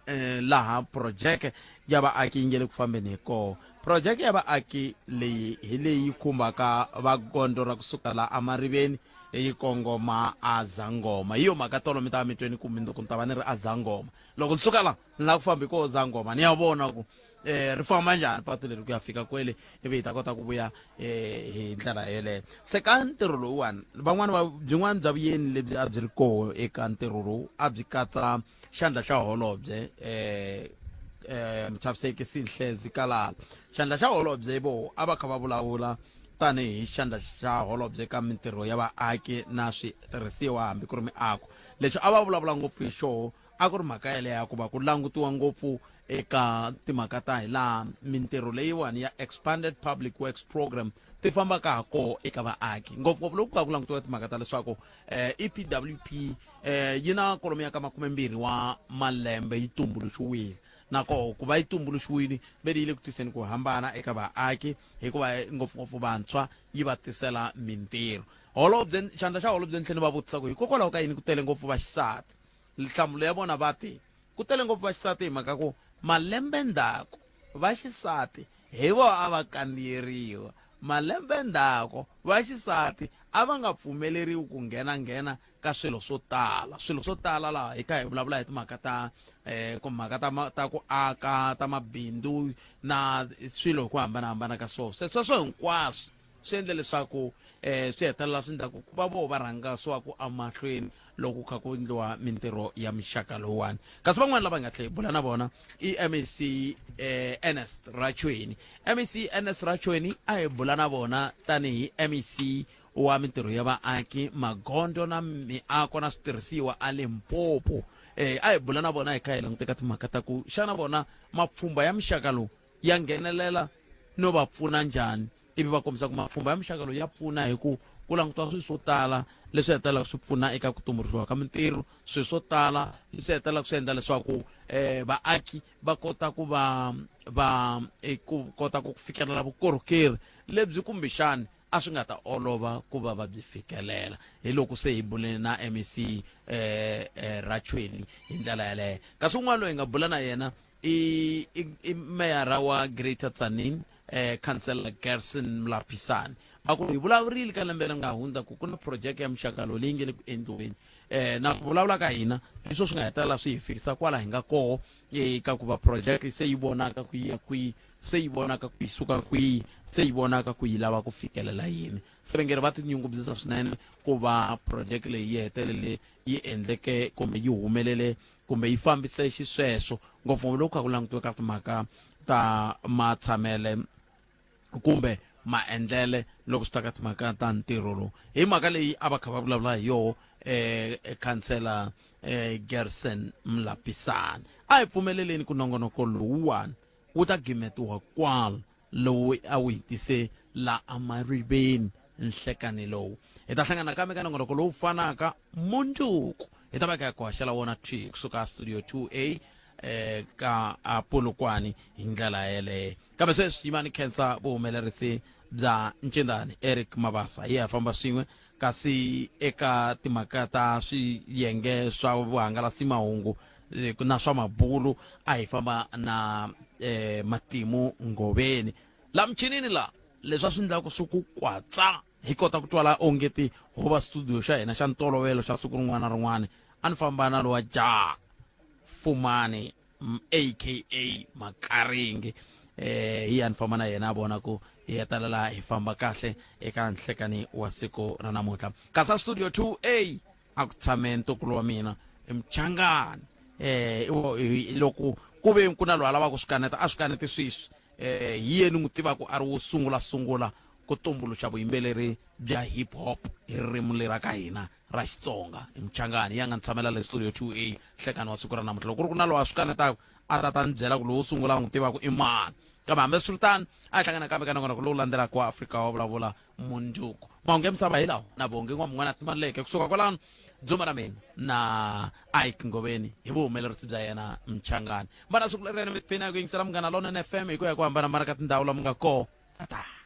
eh, laha projeke ya vaaki yi nge le ku fambeni hi koho projeke ya vaaki leyi hi leyi khumbaka vagondzo ra kusuka la amariveni yi kongoma azangoma hi yo mhaka tolo mi ta va mi tweni ku mindzuku ni ta va ni ri azangoma loko ni suka la ni lava ku famba hi koho zangoma ni ya vona ku eh ri famba njhani patu leri ku ya fika kwele ivi hi ta kota ku vuya eh hi ndlela yeleyo se ka ntirho lowuwani van'wani va byin'wana bya vuyeni lebyi a byi ri koho eka ntirho lowu a byi katsa xandla xa holobye eh eh muchaviseki Sinhle Zikalala xandla xa holobye vo a va kha va vulavula tanihi xandla xa holobye ka mintirho ya vaaki na switirhisiwa hambi ku ri miako lexi a va vulavula ngopfu hi xoho a ku ri mhaka yeleyo ya ku va ku langutiwa ngopfu eka timhaka ta hi laha mintirho leyiwani ya expanded public works program ti fambaka ha koho eka vaaki ngopfungopfu loko ku kha ku langutiwa timhaka ta leswaku eh, epwp eh, yi na kwalomuya ka makumembirhi wa malembe yi tumbuluxiwile nakoho ku va yi tumbuluxiwile ve yi le ku tiseni ku hambana eka vaaki hikuva ngopfungopfu vantshwa yi va tisela mintirho holobye xandla xa holobye ni tlhela ni va vutisa ku hikokwalaho ka yini ku tele ngopfu vaxisati nhlamulo ya vona va ti ku tele ngopfu vaxisati hi mhaka ku malembe ndzhaku vaxisati hi vo a va kandziyeriwa malembe ndzhaku vaxisati a va nga pfumeleriwi ku nghena nghena ka swilo swo tala swilo swo tala laha hi kha hi vulavula hi timhaka ta eh ku mhaka ta ta ku aka ta mabindzu na swilo hi ku hambanahambana ka swona se sweswo hinkwaswo swi endle leswaku eh swi hetelela swi endla ku ku va vo va rhanga swa ku emahlweni loko kha ku endliwa mintirho ya mixaka lowuwani kasi van'wani lava nga tlhe hi bula na vona i mec eh, ernest rachweni mec ernest rachweni a hi bula na vona tanihi mec wa mintirho ya vaaki magondzo na miako na switirhisiwa a limpopo eh, a hi bula na vona hi kha hi languteka timhaka ta ku xana vona mapfhumba ya mixaka lowu ya nghenelela no va pfuna njhani ivi va kombisa ku mapfhumba ya muxaka lowu ya pfuna hi ku ku langutiwa swilo swo tala leswi hetelelaka swi pfuna eka ku tumbuluxiwa ka mintirho swilo swo tala leswi hetelelaka swi endla leswaku um vaaki va kota ku va va eh, ku kota ku fikelela vukorhokeri lebyi kumbexani a swi nga ta olova ku va va byi fikelela hi loko se hi bule na mec eh, eh, rachweni hi ndlela yaleyo kasi un'wana loyi hi nga bula na yena i, i, i meyara wa greater tsanin eh, councillor gerson mlaphisane va ku hi vulavurile ka lembe leri nga hundza ku ku na project ya muxaka lowu leyi nge le ku endliweni eh, na ku vulavula ka hina hi swo swi nga hetelela swi hi fikisa kwala hi nga koho eka ku va project se yi vonaka ku yi ya kwihi se yi vonaka ku yi suka kwihi se yi vonaka ku yi lava ku fikelela yini se vengeri va tinyungubyisa swinene ku va project leyi yi hetelele yi endleke kumbe yi humelele kumbe yi fambise xisweswo ngopfungopfu loko kha ku langutiwe ka timhaka ta matshamele kumbe maendlele loko swi ta ka timhaka ta ntirho lowu hi mhaka leyi a va kha va vulavula hi yoho eh khansela eh Gerson Mlapisane a hi pfumeleleni ku nongonoko lowuwani wu ta gimetiwa kwala lowu a wu hi tise la amariveni nhlekani lowu hi ta hlangana kambe ka nongonoko lowu fanaka mundzuku hi ta va ka ku haxela wona thwi kusuka studio 2a eh ka a Polokwane hi ndlela yeleyo kambe sweswi yimani khensa vuhumelerisi bya ncindani Eric Mabasa hi ya famba swin'we kasi eka timhaka ta swiyenge swa vuhangalasi mahungu eh, na swa mabulu a hi famba na eh, matimu ngoveni la michinini la leswi a swi endlaku swi ku kwatsa hi kota ku twala ongeti ho va studio xa hina xa ntolovelo xa siku rin'wana na rin'wana a ni famba na lowa ja fumani aka makaringi eh hi ya ni famba na yena a vona ku hi hetelela hi famba kahle eka nhlekani wa siku ra namuntlha kasi a studio 2a a ku tshame ntukulu wa mina mchangani eh loko ku ve ku na loyi a lavaka ku swi kaneta a swi kaneti sweswi eh hi yena n'wi tivaka a ri wo sungula sungula ku tumbuluxa vuyimbeleri bya hip hop hi ririmi leri ra ka hina ra Xitsonga i Mchangani ya nga ni tshamela le studio 2A nhlekani wa siku ra namuntlha loko ku ri ku na loyi a swi kanetaka a ta ta ni byela ku lowo sungula a n'wi tivaka i mani Kambe hambiswiritano, a hi hlangana kambe ka nongonoko lowu landzelaka wa Afrika wa Vulavula mundzuku. Mahungu ya misava hi lawa na Bongi N'wamun'wana Timaleke kusuka kwalano Dzumba ra mina na Ike Ngoveni hi vuhumelerisi bya yena Mchangani. Mbana siku lerene mi tiphina hi ku yingisela Munghana Lonene FM hi ku ya hi ku hambanahambana ka tindhawu la mi nga kona. Tata.